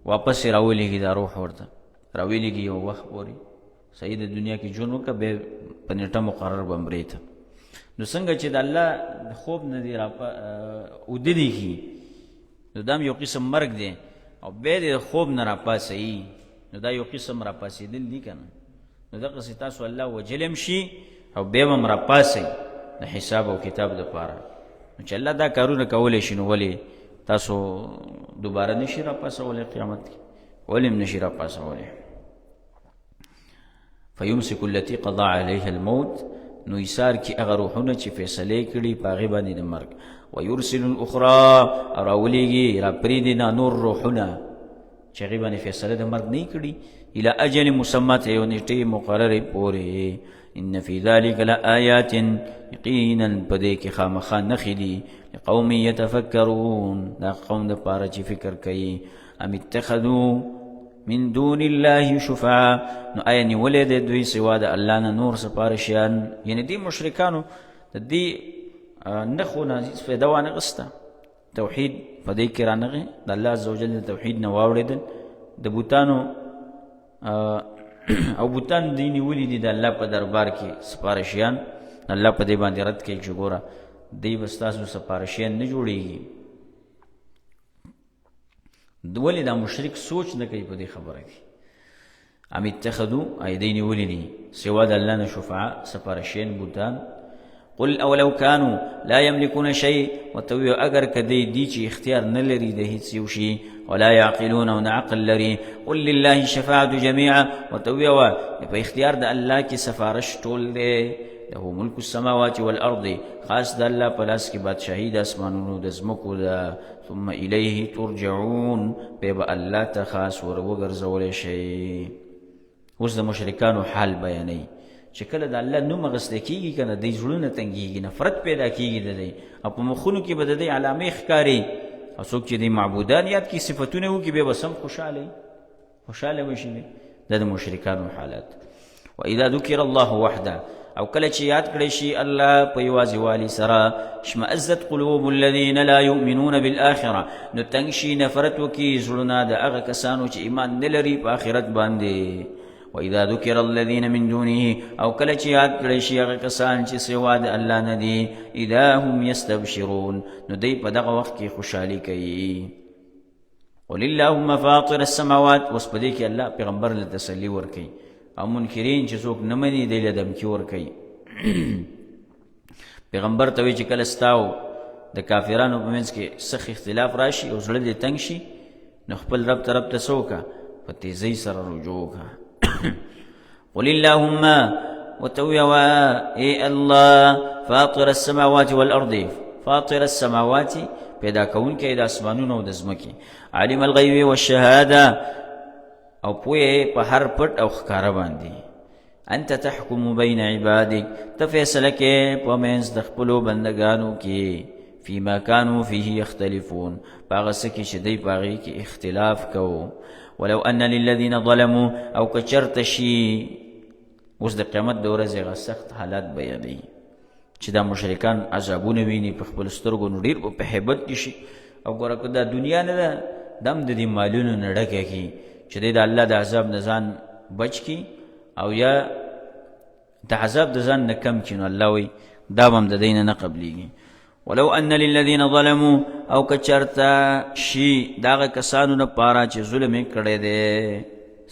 واپس یې راولېږي، دا روح ورته راولېږي یو وخت پورې، صحیح د دنیا کې ژوند وکړه، بیا په نېټه مقرر به مرې ته. نو څنګه چې د الله د خوب نه دی اوده دی کي، نو دا هم یو قسم مرګ دی، او بیا د خوب نه راپاڅوي، نو دا یو قسم راپاڅېدل دي که نه. نو دغسې تاسو الله وژلی هم شي او بیا به هم راپاڅوي د حساب او کتاب دپاره. نو چې الله دا کارونه کولی شي، نو ولې تاسو دوباره نشي راپاڅولی قیامت کې؟ ولې هم نشي راپاڅولی؟ فیمسک التي قضا علیها الموت، نو ایثار کی هغه روحونه چې فیصله کړي په هغې باندې د مرګ. ویرسل الاخرى، او راولېږي راپرېږدي دا نور روحونه چې هغې باندې فیصله د مرګ نه کړي، الى اجل مسمى، ته یو نېټې مقررې پورې. ان فی ذلک لآیات، یقینا په دې کې خامخا نښې دي، لقوم یتفکرون، دا قوم دپاره چې فکر کوي. ام اتخذوا من دون الله شفعا، نو آیا نیولې دی دوی سوا د الله نه نور سفارشیان؟ یعنی دې مشرکانو د دې نښو نه هېڅ فایده وانه غسته، توحید په دې کې رانغی، د الله عز وجل د توحید نه واوړېدل، د بوتانو او بوتان دی نیولي دي د الله په دربار کې سفارشیان. الله په دې باندې رد کوي چې ګوره دی به ستاسو سفارشیان نه جوړېږي. ولې دا مشرک سوچ نه کوي په دې خبره کې؟ ام اتخذوا، ای دی نیولي دي سوا د الله نه شفعا، سفارشین، بوتان. قل اولو كانوا لا يملكون شيء، ورته ووایه اګر که دی دي چې اختیار نه لري د هیڅ یو شي، ولا يعقلون، او نه عقل لري. قل لله الشفاعة جميعا، ورته ووایه په اختیار د الله کې سفارش ټول دی. له ملک السماوات والارض، خاص د الله په لاس کې بادشاهي د اسمانونو د ځمکو ده. ثم الیه ترجعون، بیا به الله ته خاص ور وګرځولی شئ. اوس د مشرکانو حال بیانوي چې کله د الله نوم اخیستی کېږي که نه، دوی زړونه تنګېږي، نفرت پیدا کېږي د دوی، او په مخونو کې به د دوی علامې ښکاري، او څوک چې دوی معبودان یاد کړي، صفتونه وکړي، بیا به سم خوشحاله خوشحاله به شي. دا د مشرکانو حالت. واذا ذکر الله وحده، او کله چې یاد کړی شي الله په یوازې والي سره، اشمئزت قلوب الذین لا یؤمنون بالآخرة، نو تنګ شي، نفرت وکړي زړونه د هغه کسانو چې ایمان نه لري په آخرت باندې. واذا ذکر الذین من دونه، او کله چې یاد کړی شي هغه کسان چې سوا د الله نه دي، اذا هم یستبشرون، نو دوی په دغه وخت کې خوشحالي کوي. قل اللهم فاطر السماوات، اوس په دې کې الله پیغمبر له تسلی ورکوي، او منکرین چې څوک نه مني دی له دمکي ورکوي. پیغمبر ته وایي چې کله ستاو د کافرانو په منځ کې سخت اختلاف راشي او زړه دې تنګ شي، نو خپل رب طرف ته څه وکړه؟ په تیزۍ سره رجوع وکړه. قل اللهم، وتويوا اي الله، فاطر السماوات والارض، فاطر السماوات، پیدا کون کې د اسمانونو او د ځمکې، عالم الغیب والشهاده، او پوهه په هر پټ او ښکاره باندې، انت تحکم بین عبادک، ته فیصله کې په منځ د خپلو بندګانو کې، فيما كانوا فيه يختلفون، په هغه څه کې چې دوی په هغې کې اختلاف کوو. ولو ان للذین ظلموا، او که چرته شي اوس د قیامت د ورځې هغه سخت حالات بیانوي چې دا مشرکان عذابونه ویني په خپل سترګو، نو ډېر به په هیبت کې شي. او ګوره که دا دنیا نه ده، دا هم د دې مالونو نه ډکه کړي چې دی د الله د عذاب نه ځان بچ کړي او یا د عذاب د ځان نه کم کړي. نو الله وایي دا به هم د دی نه نه قبلېږي. ولو ان للذین ظلموا، او که چرته شي د هغه کسانو لپاره چې ظلم یې کړی دی،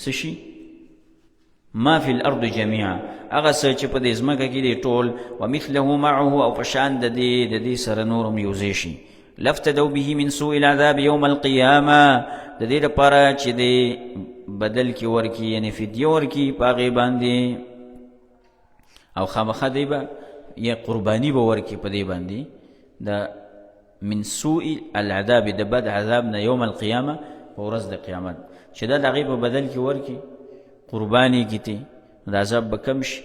څه شي؟ ما فی الارض جميعا، هغه څه چې په دې ځمکه کې دی ټول، ومثله معه، او په شان د دې د دې سره نور هم یوځای شي، لفتدو به من سوء العذاب یوم القیامه، د دې لپاره چې دی بدل کې ورکي، یعنی فدیه ورکي په هغې باندې، او خامخا دی به یا قرباني به ورکي په دې باندې د من سوء العذاب، د بد عذاب نه، یوم القیامه، په ورځ د قیامت، چې دا د هغې په بدل کې ورکي قرباني کیتی، نو د عذاب به کم شي.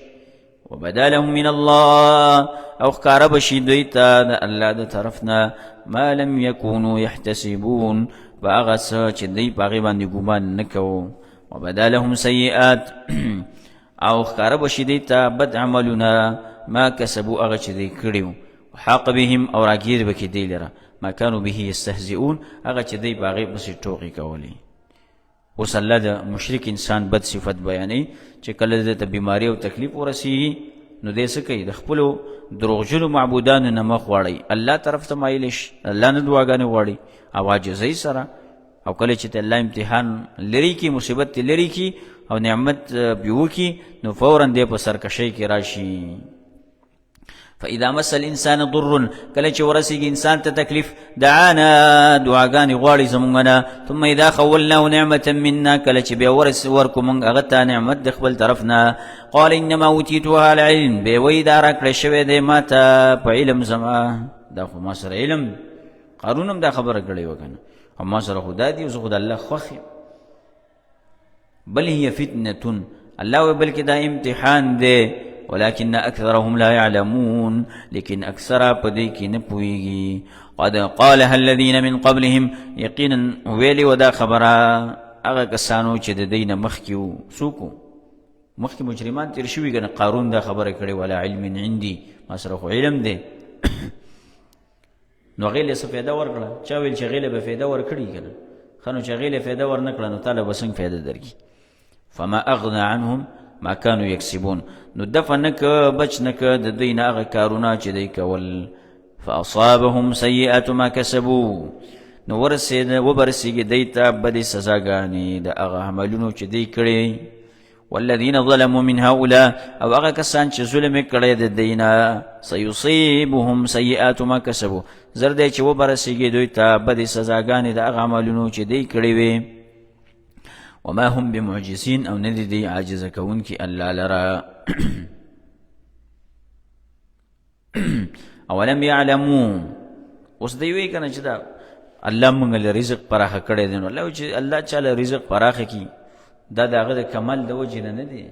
وبدا لهم من الله، او ښکاره به شي دوی ته د الله د طرف نه، ما لم یکونو یحتسبون، په هغه څه چې دوی په هغې باندې ګمان نه کوو. وبدا لهم سیئات، او ښکاره به شي دوی ته بد عملونه، ما کسبو، هغه چې دوی کړي وو، وحاق بهم، او راګیر به کړي دوی لره، ما کانو به یستهزئون، هغه چې دوی په هغې پسې ټوقې کولې. اوس الله د مشرک انسان بد صفت بیانوي چې کله ده ته بیماري او تکلیف ورسیږي، نو دی څه کوي؟ د خپلو دروغجنو معبودانو نه مخ واړوي، الله طرف ته مایل شي، الله نه دعاګانې غواړي او عاجزۍ سره. او کله چې ته الله امتحان لري کی، مصیبت ته لري کی او نعمت پیو کی، نو فورا دی په سرکشۍ کې راشي. فاذا مس الانسان ضر، کله چې ورسیږي انسان ته تکلیف، دعانا، دعاګانې غواړي زمونږ نه. ثم اذا خولناه نعمه منا، کله چې بیا ورس ورکو مونږ هغه ته نعمت د خپل طرف نه، قال انما اوتیتها على علم، به وی دا راکړی شوی دی ما ته په علم زما، دا خو ما سره علم. قارون هم دا خبره کړې وه که نه، او ما سره خو دا دي، زه خو د الله خوښ یم. بل هي فتنه، الله وی بلکې دا امتحان دی، ولكن اکثرهم لا يعلمون، لیکن اکثره په دې کې نه پوهیږي. قد قالها الذين من قبلهم، یقینا ویلي و دا خبره هغه کسانو چې د دین مخکې وو. څوک مخکې مجرمان تیر شوي کنه؟ قارون دا خبره کړې، ولا علم عندي، ما سره خو علم دی. نو هغې له څه فایده ورکړه؟ چا ویل چې هغې له به فایده ورکړي که نه؟ ښه، نو چې هغې له فایده ورنه کړه، نو تا له به څنګه فایده درکړي؟ فما اغنى عنهم ما كانوا يكسبون، نو دفع نه که بچ نه که د دوی نه هغه کارونه چې دوی کول. فاصابهم سیئات ما کسبو، نو ورسېد وبرسېږي دوی ته بدې سزاګانې د هغه عملونو چې دوی کړي. والذین ظلموا من هؤلاء، او هغه کسان چې ظلم یې کړی د دوی نه، سیصیبهم سیئات ما کسبو، زر دی چې وبرسېږي دوی ته بدې سزاګانې د هغه عملونو چې دوی کړي وي. وما هم بمعجزین، او نه دي دوی عاجزه کوونکي الله لره. اولم يعلمو، اوس دی وی کنه چې دا الله مونږ له رزق پراخه کړی دی، نو الله چې الله چاله رزق پراخه کی، دا د هغه د کمال د وجې نه نه دی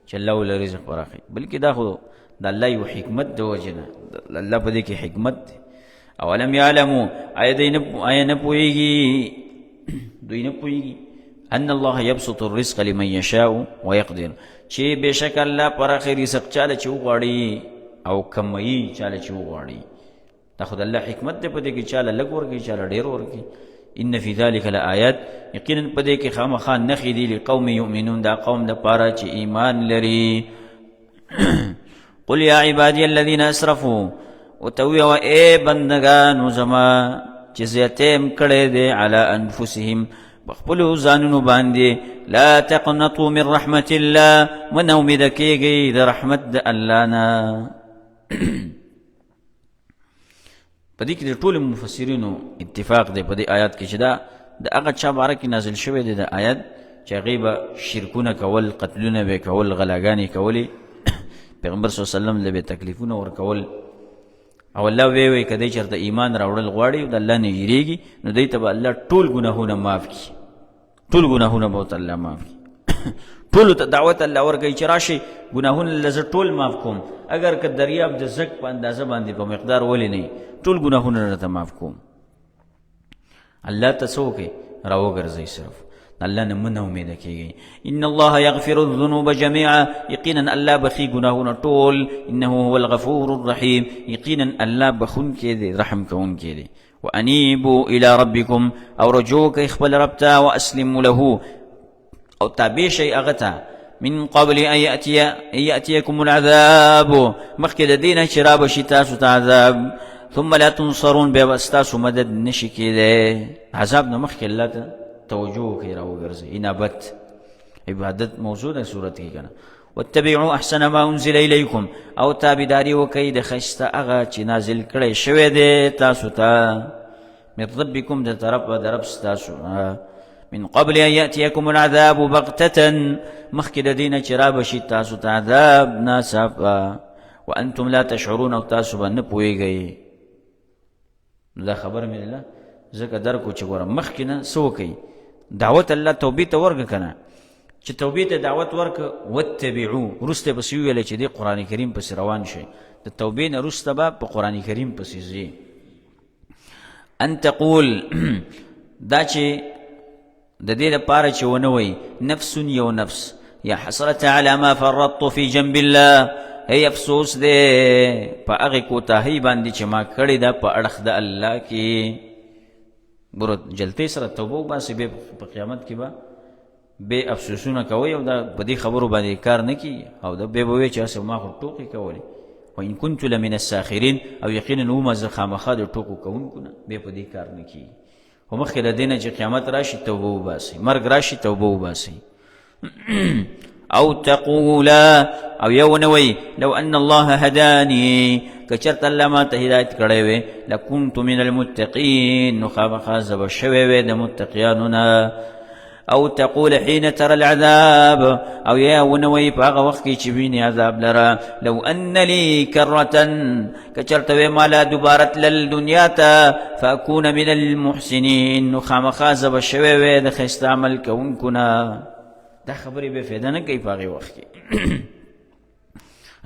چې الله ول رزق پراخه، بلکې دا خو د الله یو حکمت د وجې نه، الله په دې کې حکمت دی. اولم يعلمو، آیا دوی نه آیا نه پوهېږي، دوی نه پوهېږي، ان الله يبسط الرزق لمن يشاء ويقدر، چې بشک الله پراخه رزق چاله چې وغواړي او کموي چاله چې وغواړي. دا خو د الله حکمت دی په دې کې، چاله لږ ورکوي چاله ډېر ورکوي. ان فی ذلک لآیات، یقینا په دې کې خامخا نښې دي، لقوم یؤمنون، دا قوم دپاره چې ایمان لري. قل یا عبادی الذین اسرفوا، او ته ویوه ای بندګانو زما چې زیاتی هم کړی دی، علی انفسهم، په خپلو ځانونو باندې، لا تقنطوا من رحمت الله، مه ناامیده کېږئ د رحمت د الله نه. په دې کې د ټولو مفسرینو اتفاق دی په دې آیات کې چې دا د هغه چا باره کې نازل شوی دی د آیات چې هغې به شرکونه کول، قتلونه به کول، غلاګانې کولې، پیغمبر صلی الله علیه وسلم له به تکلیفونه ورکول، او الله وی وی که دی چېرته ایمان راوړل غواړي او د الله نه یریږي، نو دی ته به الله ټول ګناهونه معاف کړي، ټول ګناهونه به ورته الله معاف کړي. ټولو ته دعوت الله ورکوي چې راشئ، ګناهونه له زه ټول معاف کوم، اګر که دریاب د زک په اندازه باندې په مقدار ولې نه، ټول ګناهونه راته معاف کوم. الله ته څه وکړئ؟ راوګرځئ صرف. الله نه مه ناامیده کېږئ. ان الله یغفر الذنوب جميعا، یقینا الله بخي ګناهونه ټول. انه هو الغفور الرحیم، یقینا الله بخونکی دی، رحم کوونکی دی. وانیبوا الی ربکم، او رجوع کوئ خپل رب ته. واسلموا له، او تابع شئ هغه ته. من قبل ان یأتیکم العذاب، مخکې د دې نه چې را به شي تاسو ته عذاب. ثم لا تنصرون، بیا به ستاسو مدد نشي کېدی. عذاب نه مخکې الله ته توجه وکړئ، راوګرځئ. انابت عبادت موضوع ده صورت کې که نه. واتبعوا احسن ما انزل الیکم، او تابعداري وکړئ د ښایسته هغه چې نازل کړی شوی دی تاسو ته، من ربکم، د طرف د رب ستاسو. من قبل ان یأتیکم العذاب بغتة، مخکې د دې نه چې را به شي تاسو ته عذاب ناڅاپه. وانتم لا تشعرون، او تاسو به نه پوهېږئ. نو دا خبره مې له ځکه درکو چې ګوره مخکې نه څه وکړئ، دعوت الله توبې ته ورکړه که نه، چې توبې ته دعوت ورکړه. واتبعو، وروسته یې پسې وویل چې دې قرآن کریم پسې روان شئ. د توبې نه وروسته به په قرآن کریم پسې ځي. ان تقول، دا چې د دې لپاره چې ونه وایي نفس یو نفس، یا حسرت علی ما فرطت فی جنب الله، هی افسوس دی په هغې کوتاهۍ باندې چې ما کړې ده په اړخ د الله کې. ګوره جلتې سره توبه وباسي، بیا په قیامت کې به بې افسوسونه کوي او دا په دې خبرو باندې کار نه کوي، او دا بیا به وایي چې هسې ما خو ټوکې کولې. وان كنت لمن الساخرین، او یقینا ومه زه خامخا د ټوکو کوونکو نه، بیا په دې کار نه کیږي. خو مخکې له دې نه چې قیامت راشي توبه وباسئ، مرګ راشي توبه وباسئ. او تقولا، او یو نه وی لو ان الله هداني، که چېرته الله ما ته هدایت کړی وی، لکنت من المتقین، نو خامخا زه به شوی وی د متقیانو نه. او تقول حين ترى العذاب، او یا ونوي په هغه وخت کې چې ویني عذاب لره، لو ان لي کرة، که چېرته وی مالا دوباره تلل دنیا ته، فاکون من المحسنین، نو خامخا زه به شوی وی د ښایسته عمل کوونکو نه. دا خبرې بې فایده نه کوي په هغې وخت کې.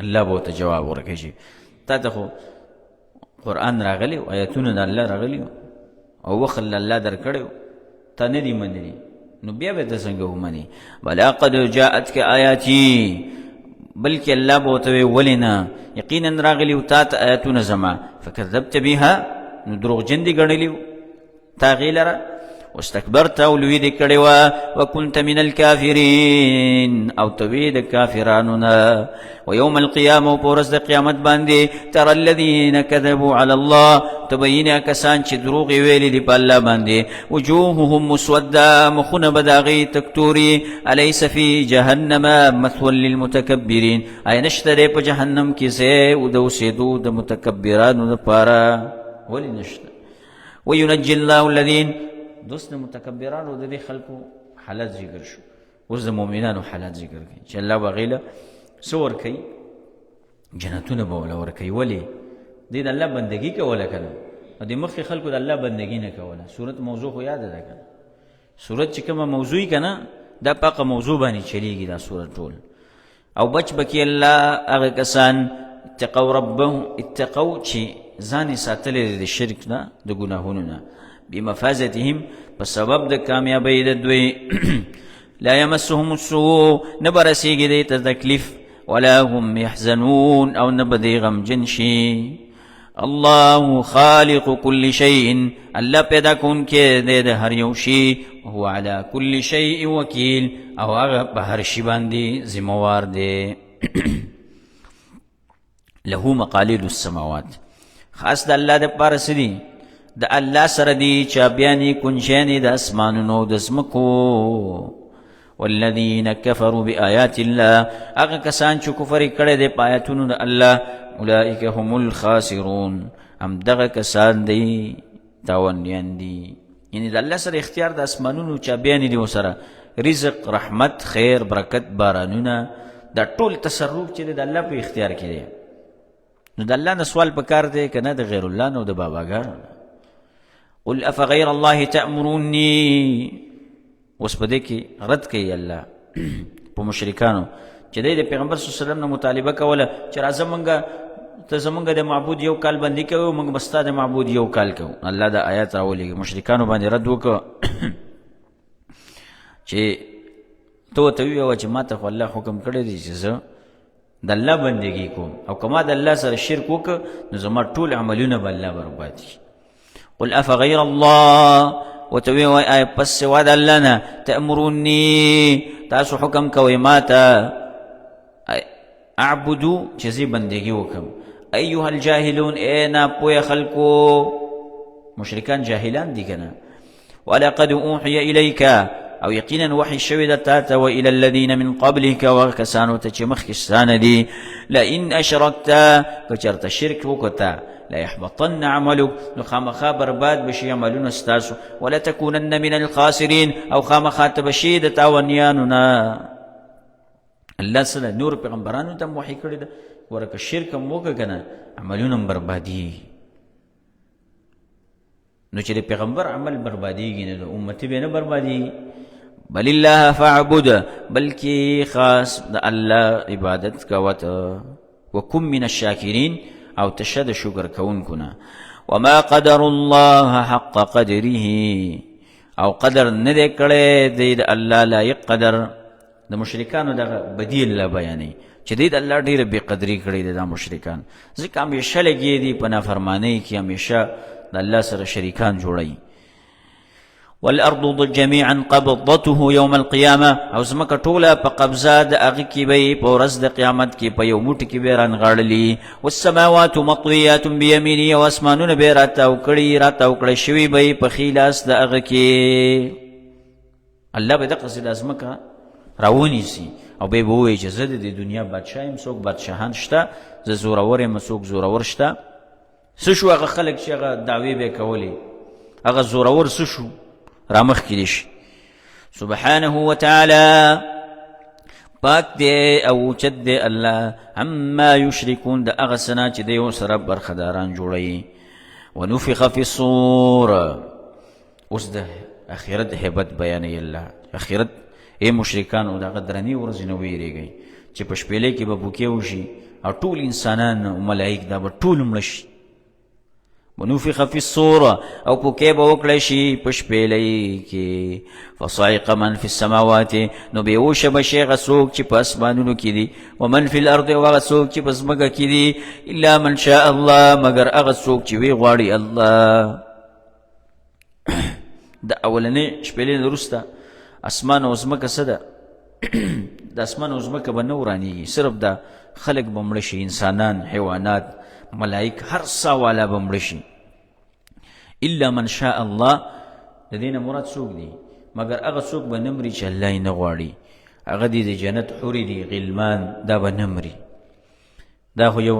الله به ورته جواب ورکوي چې تا ته خو قرآن راغلی او آیتونه د الله راغلي او وخت له الله درکړی، تا نه دي منلي، نو بیا به ته څنګه ومني؟ بلا قد جاءتک آیاتی، بلکې الله به ورته وایي ولې نه، یقینا راغلي وو تا ته آیتونه زما، فکذبت بها، نو دروغجن دي ګڼلي وو تا هغې لره، واستكبرت، او لوی دې کړې وه، وكنت من الكافرين، او ته وې د کافرانو نه. ويوم القيامة، او په ورځ د قیامت باندې، ترى الذين كذبوا على الله، ته به وینې کسان چې دروغ یې ویلي دي په الله باندې، وجوههم مسوده، مخونه به د هغوی تکتوري، أليس في جهنم مثوى للمتکبرین، آیا نشته دی په جهنم کې ځای او د اوسېدو د متکبرانو لپاره؟ ولې نشته؟ وینجي الله الذین، دوست د متکبرانو د دې خلکو حالت ذکر شو، اوس د مؤمنانو حالت ذکر کوي چې الله به هغې له څه ورکوي؟ جنتونه به وله ورکوي. ولې؟ دې د الله بندګي کوله که نه؟ او دې مخکې خلکو د الله بندګي نه کوله. صورت موضوع خو یاده ده که نه؟ صورت چې کومه موضوع که نه، دا په هغه موضوع باندې چلیږي دا صورت ټول. او بچ بکی الله هغه کسان اتقوا ربهم، اتقوا چې ځان یې ساتلی دی د شرک نه، د ګناهونو نه، بمفازتهم، په سبب د کامیابۍ د دوی. لا یمسهم السوء، نه به رسېږي دوی ته تکلیف، ولا هم يحزنون، او نه به دوی غمجن شي. الله خالق كل شيء، الله پیدا کوونکی دی د هر یو شي، هو على كل شيء وکیل، او هغه په هر شي باندې ذمہوار دی. له مقالید السماوات، خاص د الله د پاره څه دي؟ د الله سره دي چابیانې کنجیانې د اسمانونو د ځمکو. والذین کفروا بآیات الله، هغه کسان چې کفر یې کړی دی په آیاتونو د الله، اولئک هم الخاسرون، هم دغه کسان دی تاوانیان دي. یعنی د الله سره اختیار د اسمانونو چابیانې دي، ورسره رزق، رحمت، خیر، برکت، بارانونه، دا ټول تصرف چې د الله په اختیار کې دی. نو د الله نه سوال پکار دی که نه د غیر الله نو د باباګانو؟ قل افغیر الله تأمروني، اوس په دې کې رد کوي الله په مشرکانو چې د پیغمبر صلی الله علیه وسلم نه مطالبه کوله چې راځه مونږ ته زمونږ د معبود یو کال بندي کوي، مونږ به ستا د معبود یو کال کوو. الله دا آیات راولېږي، مشرکانو باندې رد وکړ. چې ته ورته ووایه چې ما ته خو الله حکم کړی دی چې زه د الله بندگی کوم، او که ما د الله سره شرک وکړ نو زما ټول عملونه به الله برباد کړي. قل افغیر الله، ورته ووایه آیا پس سوا د الله نه تأمروني تاسو حکم کوئ ما ته اعبدو چې زه بندگی وکړم. ایها الجاهلون، ای ناپوهه خلکو، مشرکان جاهلان دي که نه. ولقد اوحي الیک، او یقینا وحی شوې ده تا ته، والى الذین من قبلک، او هغه کسانو ته چې مخکې ستا نه دي، لئن اشرکت، که چېرته شرک وکړه تا، ليحبطن عملک، نو خامخا برباد به شي عملونه ستاسو، ولتکونن من الخاسرین، او خامخا ته به شي د تاوانیانو نه. الله سره نور پیغمبرانو ته وحی کړې ده، ګوره که شرک هم وکړه که نه عملونه هم بربادېږي. نو چې د پیغمبر عمل بربادېږي نو د امتي به نه بربادېږي. بل الله فاعبد، بلکې خاص د الله عبادت کوه ته، وکم من الشاکرین، او تشه د شکر کوونکو نه. وما قدر الله حق قدره، او قدر نه دی کړی دی د الله لایق قدر. د مشرکانو دغه بدی الله بیانوي چې دوی د الله ډېره بې قدري کړې ده. دا مشرکان ځکه همیشه لګې دي په نافرمانۍ کې، همیشه د الله سره شریکان جوړوي. والارض جميعا قبضته يوم القيامه، او ځمکه ټوله په قبضه د هغه کې به یې په ورځ د قیامت کې په یو موټي کې به یې رانغاړلي. والسماوات مطویات بيمینه، او اسمانونه به یې راتاو کړي، راتاو کړی شوي به یې په ښي لاس د هغه کې. الله به دقسې دا ځمکه راونیسي او بیا به ووایي چې زه د دې دنیا بادشاه یم، څوک بادشاهان شته، زه زورور یم، څوک زورور شته. څه شو هغه خلک چې هغه دعوې به یې کولې، هغه زورور څه شو، رامخکې دي شي. سبحانه وتعالی، پاک دی او اوچت دی الله عما یشرکون، د هغه څه نه چې دی ورسره برخداران جوړوي. ونفخ فی الصور، اوس د اخرت هیبت بیانوي الله. اخرت ای مشرکانو دغه درنې ورځې نه ویرېږئ چې په شپېلۍ کې به بوکې وشي او ټول انسانان او ملایک دا به ټول مړه شي. ونفخ فی الصور، او پوکې به وکړی شي په شپېلۍ کې. فصعق من فی السماوات، نو بېهوشه به شي هغه څوک چې په اسمانونو کې دي، ومن فی الارض، او هغه څوک چې په ځمکه کې دي، الا من شاء الله، مګر هغه څوک چې ویې غواړي الله. د اولنې شپېلې نه وروسته اسمان او ځمکه څه ده؟ د اسمان او ځمکه به نه ورانېږي، صرف دا خلک به مړه شي، انسانان، حیوانات، ملایک، هر څه والا به مړه شي. الا من شاء الله، د دې نه مراد څوک دي؟ مګر هغه څوک به نه مري چې الله یې نه غواړي. هغه دي د جنت حورې دي، غلمان، دا به نه مري. دا خو یو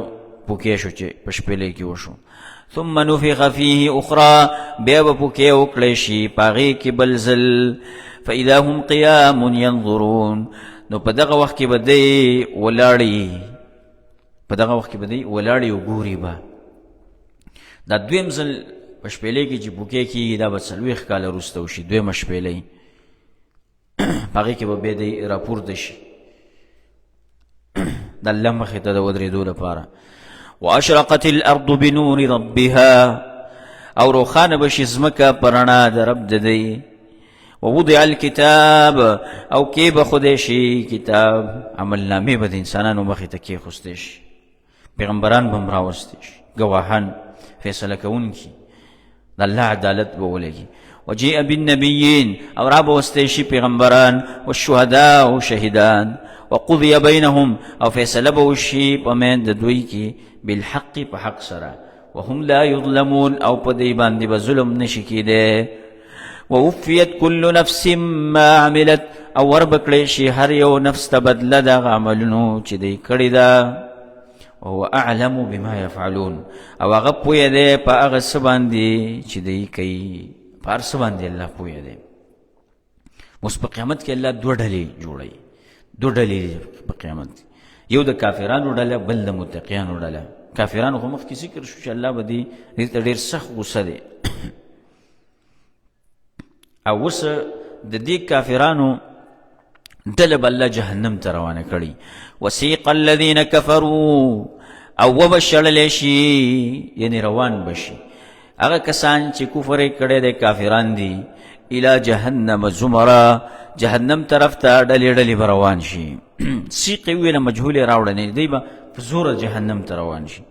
پوکې شو چې په شپېلۍ کې وشو. ثم نفخ فيه اخرى، بیا به پوکې وکړی شي په هغې کې بل ځل. فاذا هم قیام ينظرون، نو په دغه وخت کې به دی ولاړي، په دغه وخت کې به دی ولاړي او ګوري به. دا دویم ځل په شپېلۍ کې چې پوکې کېږي دا به 40 کاله وروسته وشي، دویمه شپېلۍ. په هغې کې به بیا دی راپورته شي د الله مخې ته د ودرېدو لپاره. واشرقت الارض بنور ربها، او روښانه به شي ځمکه په رڼا د رب د دی. ووضع الكتاب، او کې به خدای شي کتاب، عملنامې به د انسانانو مخې ته کېښوستې شي، پیغمبران به هم راوستي شي، ګواهان، فیصله کوونکي، د الله عدالت به ولګي. وجیء بالنبیین، او را به وستی شي پیغمبران، والشهداء او شهیدان، وقضی بینهم، او فیصله به وشي په منځ د دوی کې بالحق، په حق سره، وهم لا یظلمون، او په دوی باندې به ظلم نشي کېدی. ووفیت کل نفس ما عملت، او وربکړی شي هر یو نفس ته بدله د هغه عملونو چې دی کړې ده. وهو اعلم بما يفعلون، او هغه پوه دی په هغه څه باندې چې دی کوي، په هر څه باندې الله پوه دی. اوس په قیامت کې الله دوه ډلې جوړوي، دوه ډلې په قیامت کې، یو د کافرانو ډله، بل د متقیانو ډله. کافرانو خو مخکې ذکر شو چې الله به دې ته ډېر سخت غوسه دی. او اوس د دې کافرانو ډله به الله جهنم ته روانه کړي. وسیق الذین کفروا، او وبه شړلی شي، یعنی روان به شي هغه کسان چې کفر یې کړی دی، کافران دي، الى جهنم زمرا، جهنم طرف ته ډلې ډلې به روان شي. سیق یې ویله، مجهول یې راوړه، نه دی به په زوره جهنم ته روان شي.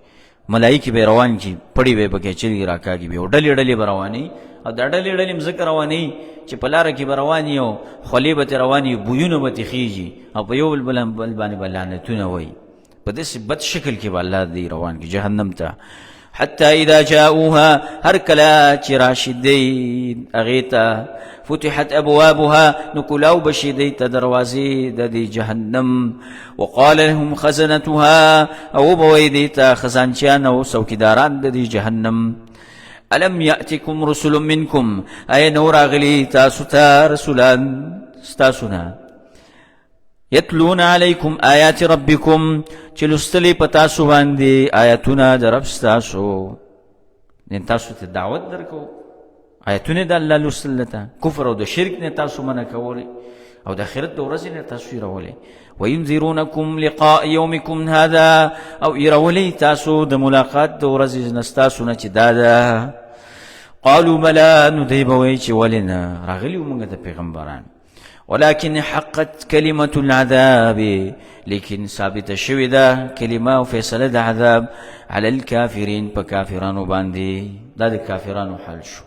ملایکې به روان کړي، پړي به یې پکې اچولي، راکاږي به، او ډلې ډلې به روانې. او دا ډلې ډلې هم ځکه روانې چې په لاره کې به روان یي او خولې به ترې روان وي، بویونه به ترې خېژي، او په یو بل بل باندې به لعنتونه وایي. په داسې بد شکل کې به الله دی روان کړي جهنم ته. حتی اذا جاءوها، هر کله چې راشي دی هغې ته، فتحت ابوابها، نو کلاو به شي دی ته دروازې د دې جهنم. وقال لهم خزنتها، او به وایي دی ته خزانچیان او څوکیداران د دې جهنم، الم یأتکم رسل منکم، ایا نو راغلي تاسو ته رسولان ستاسو نه، یتلون علیکم آیات ربکم، چې لوستلې په تاسو باندې آیاتونه د رب ستاسو. نن تاسو ته دعوت درکو، آیاتونه د الله لوستل ته، کفر او د شرک نه تاسو منع کولې، او د آخرت د ورځې نه تاسو یرولې. وینذرونکم لقاء یومکم هذا، او یرولې تاسو د ملاقات د ورځې نه ستاسو نه چې دا ده. قالوا بلا، نو دی به وایي چې ولې نه راغلي وو موږ ته پیغمبران. ولكن حقت کلمة العذاب، لیکن ثابت شوې ده کلمه او فیصله د عذاب علی الکافرین، په کافرانو باندې. دا د کافرانو حال شو.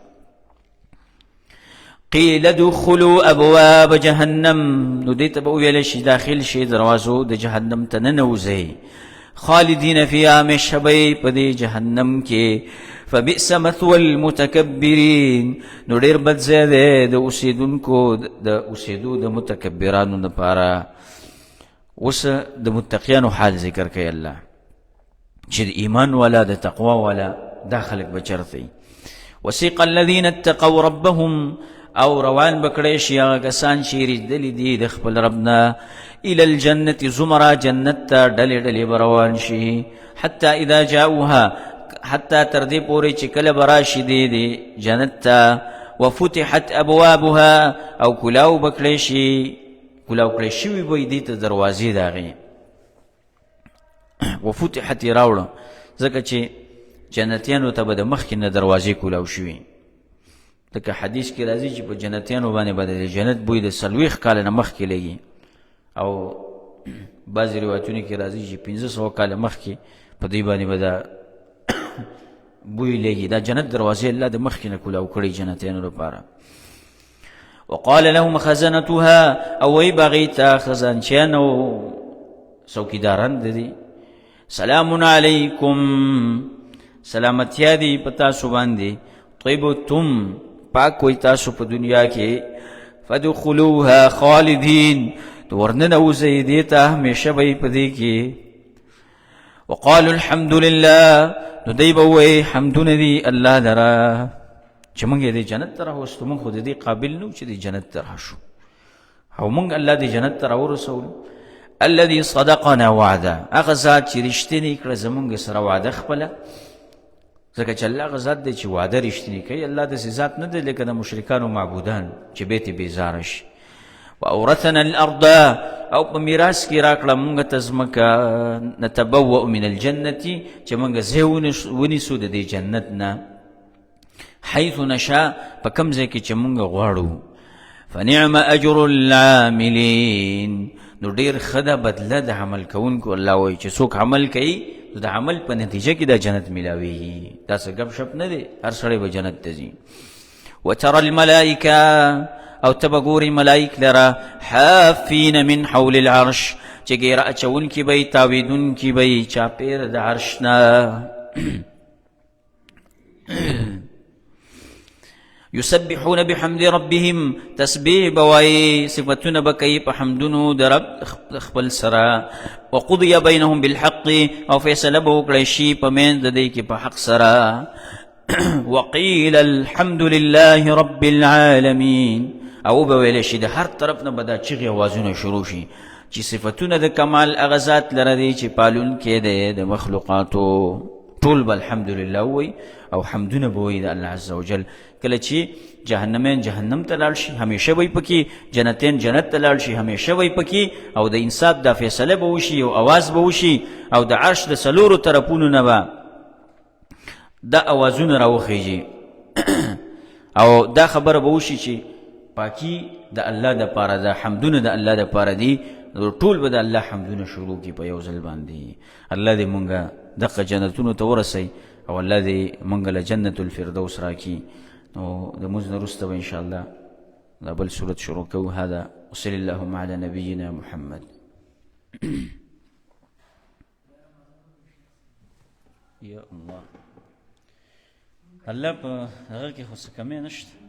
قیل ادخلوا ابواب جهنم، نو دې ته به وویل شي داخل شي دروازو د جهنم ته ننوځئ، خالدین فیها، همیشه به یې په دې جهنم کې. فبئس مثوى المتکبرین، نو ډېر بد ځای دی د اوسېدونکو د اوسېدو د متکبرانو لپاره. اوس د متقیانو حال ذکر کوي الله، چې د ایمان والا د تقوا والا دا خلک به چېرته وي. وسیق الذین اتقوا ربهم، او روان بکړی شي هغه کسان چې رېږدلي دي د خپل رب نه، الی الجنة زمرا، جنت ته ډلې ډلې به روان شي. حتی اذا جاءوها، حتی تر دې پورې چې کله به راشي دی دې جنت ته، وفتحت ابوابها، او کلاو به کړی شي، کلاو کړی شوي به وي دې ته دروازې د هغې. وفتحت یې راوړه، ځکه چې جنتیانو ته به د مخکې نه دروازې کولاو شوي. لکه حدیث کې راځي چې په جنتیانو باندې به د جنت بوی د 40 کاله نه مخکې لګي، او بعضې روایتونو کې راځي چې 500 کاله مخکې په دوی باندې به دا بوی لګي. دا جنت دروازې الله د مخکې نه کولاو کړي جنتیانو لپاره. وقال لهم خزنتها، او وی بغی ته خزانچیان او څوکیداران د دي، سلام علیکم، سلامتیا دی په تاسو باندې، طیبتم، پاک وي تاسو په دنیا کې، فدخلوها خالدین، ورننوځئ دې ته همیشه به په دې کې. وقالوا الحمد لله، نو دی به وایي حمدونه دي الله لره چې موږ یې د جنت ته راوستو، موږ خو د دې قابل نه چې د جنت ته راشو، او موږ الله دې جنت ته راورسولو. الذي صدقنا وعده، هغه ذات چې رښتینی کړه زمونږ سره وعده خپله، ځکه چې الله هغه ذات دی چې وعده رښتینی کوي. الله داسې ذات نه دی لکه د مشرکانو معبودان چې بیا ترې بېزاره شي. واورثنا الارض، او په میراث کې راکړه مونږ ته ځمکه، نتبوأ من الجنة، چې مونږ ځای ونیسو د دې جنت نه، حيث نشاء، په کوم ځای کې چې مونږ غواړو. فنعم اجر العاملین، نو ډیر ښه ده بدله د عمل کوونکو. الله وایي چې څوک عمل کوي نو د عمل په نتیجه کې د جنت ملاویږي. دا څه ګپ شپ نه دی، هر سړی به جنت ته ځي. وترى الملائکه، او ته به ګورې ملایک لره، حافین من حول العرش، چې ګیره اچوونکي به یې، تاوېدونکي به یې چاپېره د عرش نه. یسبحون بحمد ربهم، تسبیح بوای، صفتونه بکئی په حمدونو د رب خپل سره. وقضی بینهم بالحق، او فیصله به وکړی شي په منځ د دې کې په حق سره. وقیل الحمد لله رب العالمین، او به ویل شي د هر طرف نه به دا چیغې اوازونه شروع شي چې صفتونه د کمال هغه ذات لره دی چې پالونکی دی د مخلوقاتو. ټول به الحمدلله ووایي او حمدونه به وایي د الله عز وجل. کله چې جهنمین جهنم ته لاړ شي همیشه به پکې، جنتین جنت ته لاړ شي همیشه به پکې، او د انصاف دا فیصله به وشي او اواز به وشي، او د عرش د څلورو طرفونو نه به دا اوازونه راوخیږي، او دا خبره به وشي چې پاکي د الله د پاره ده، حمدونه د الله د پاره دي، نو ټول به د الله حمدونه شروع کی په یو ځل باندې. الله دې مونږه دغه جنتونو ته ورسي او الله دې مونږ له جنت الفردوس راکړي. نو د موږ نه وروسته به ان شاء الله دا بل سورت شروع کوو. هذا وصلی اللهم على نبينا محمد. یا الله، الله په هغه کې خو څه کمی نشته.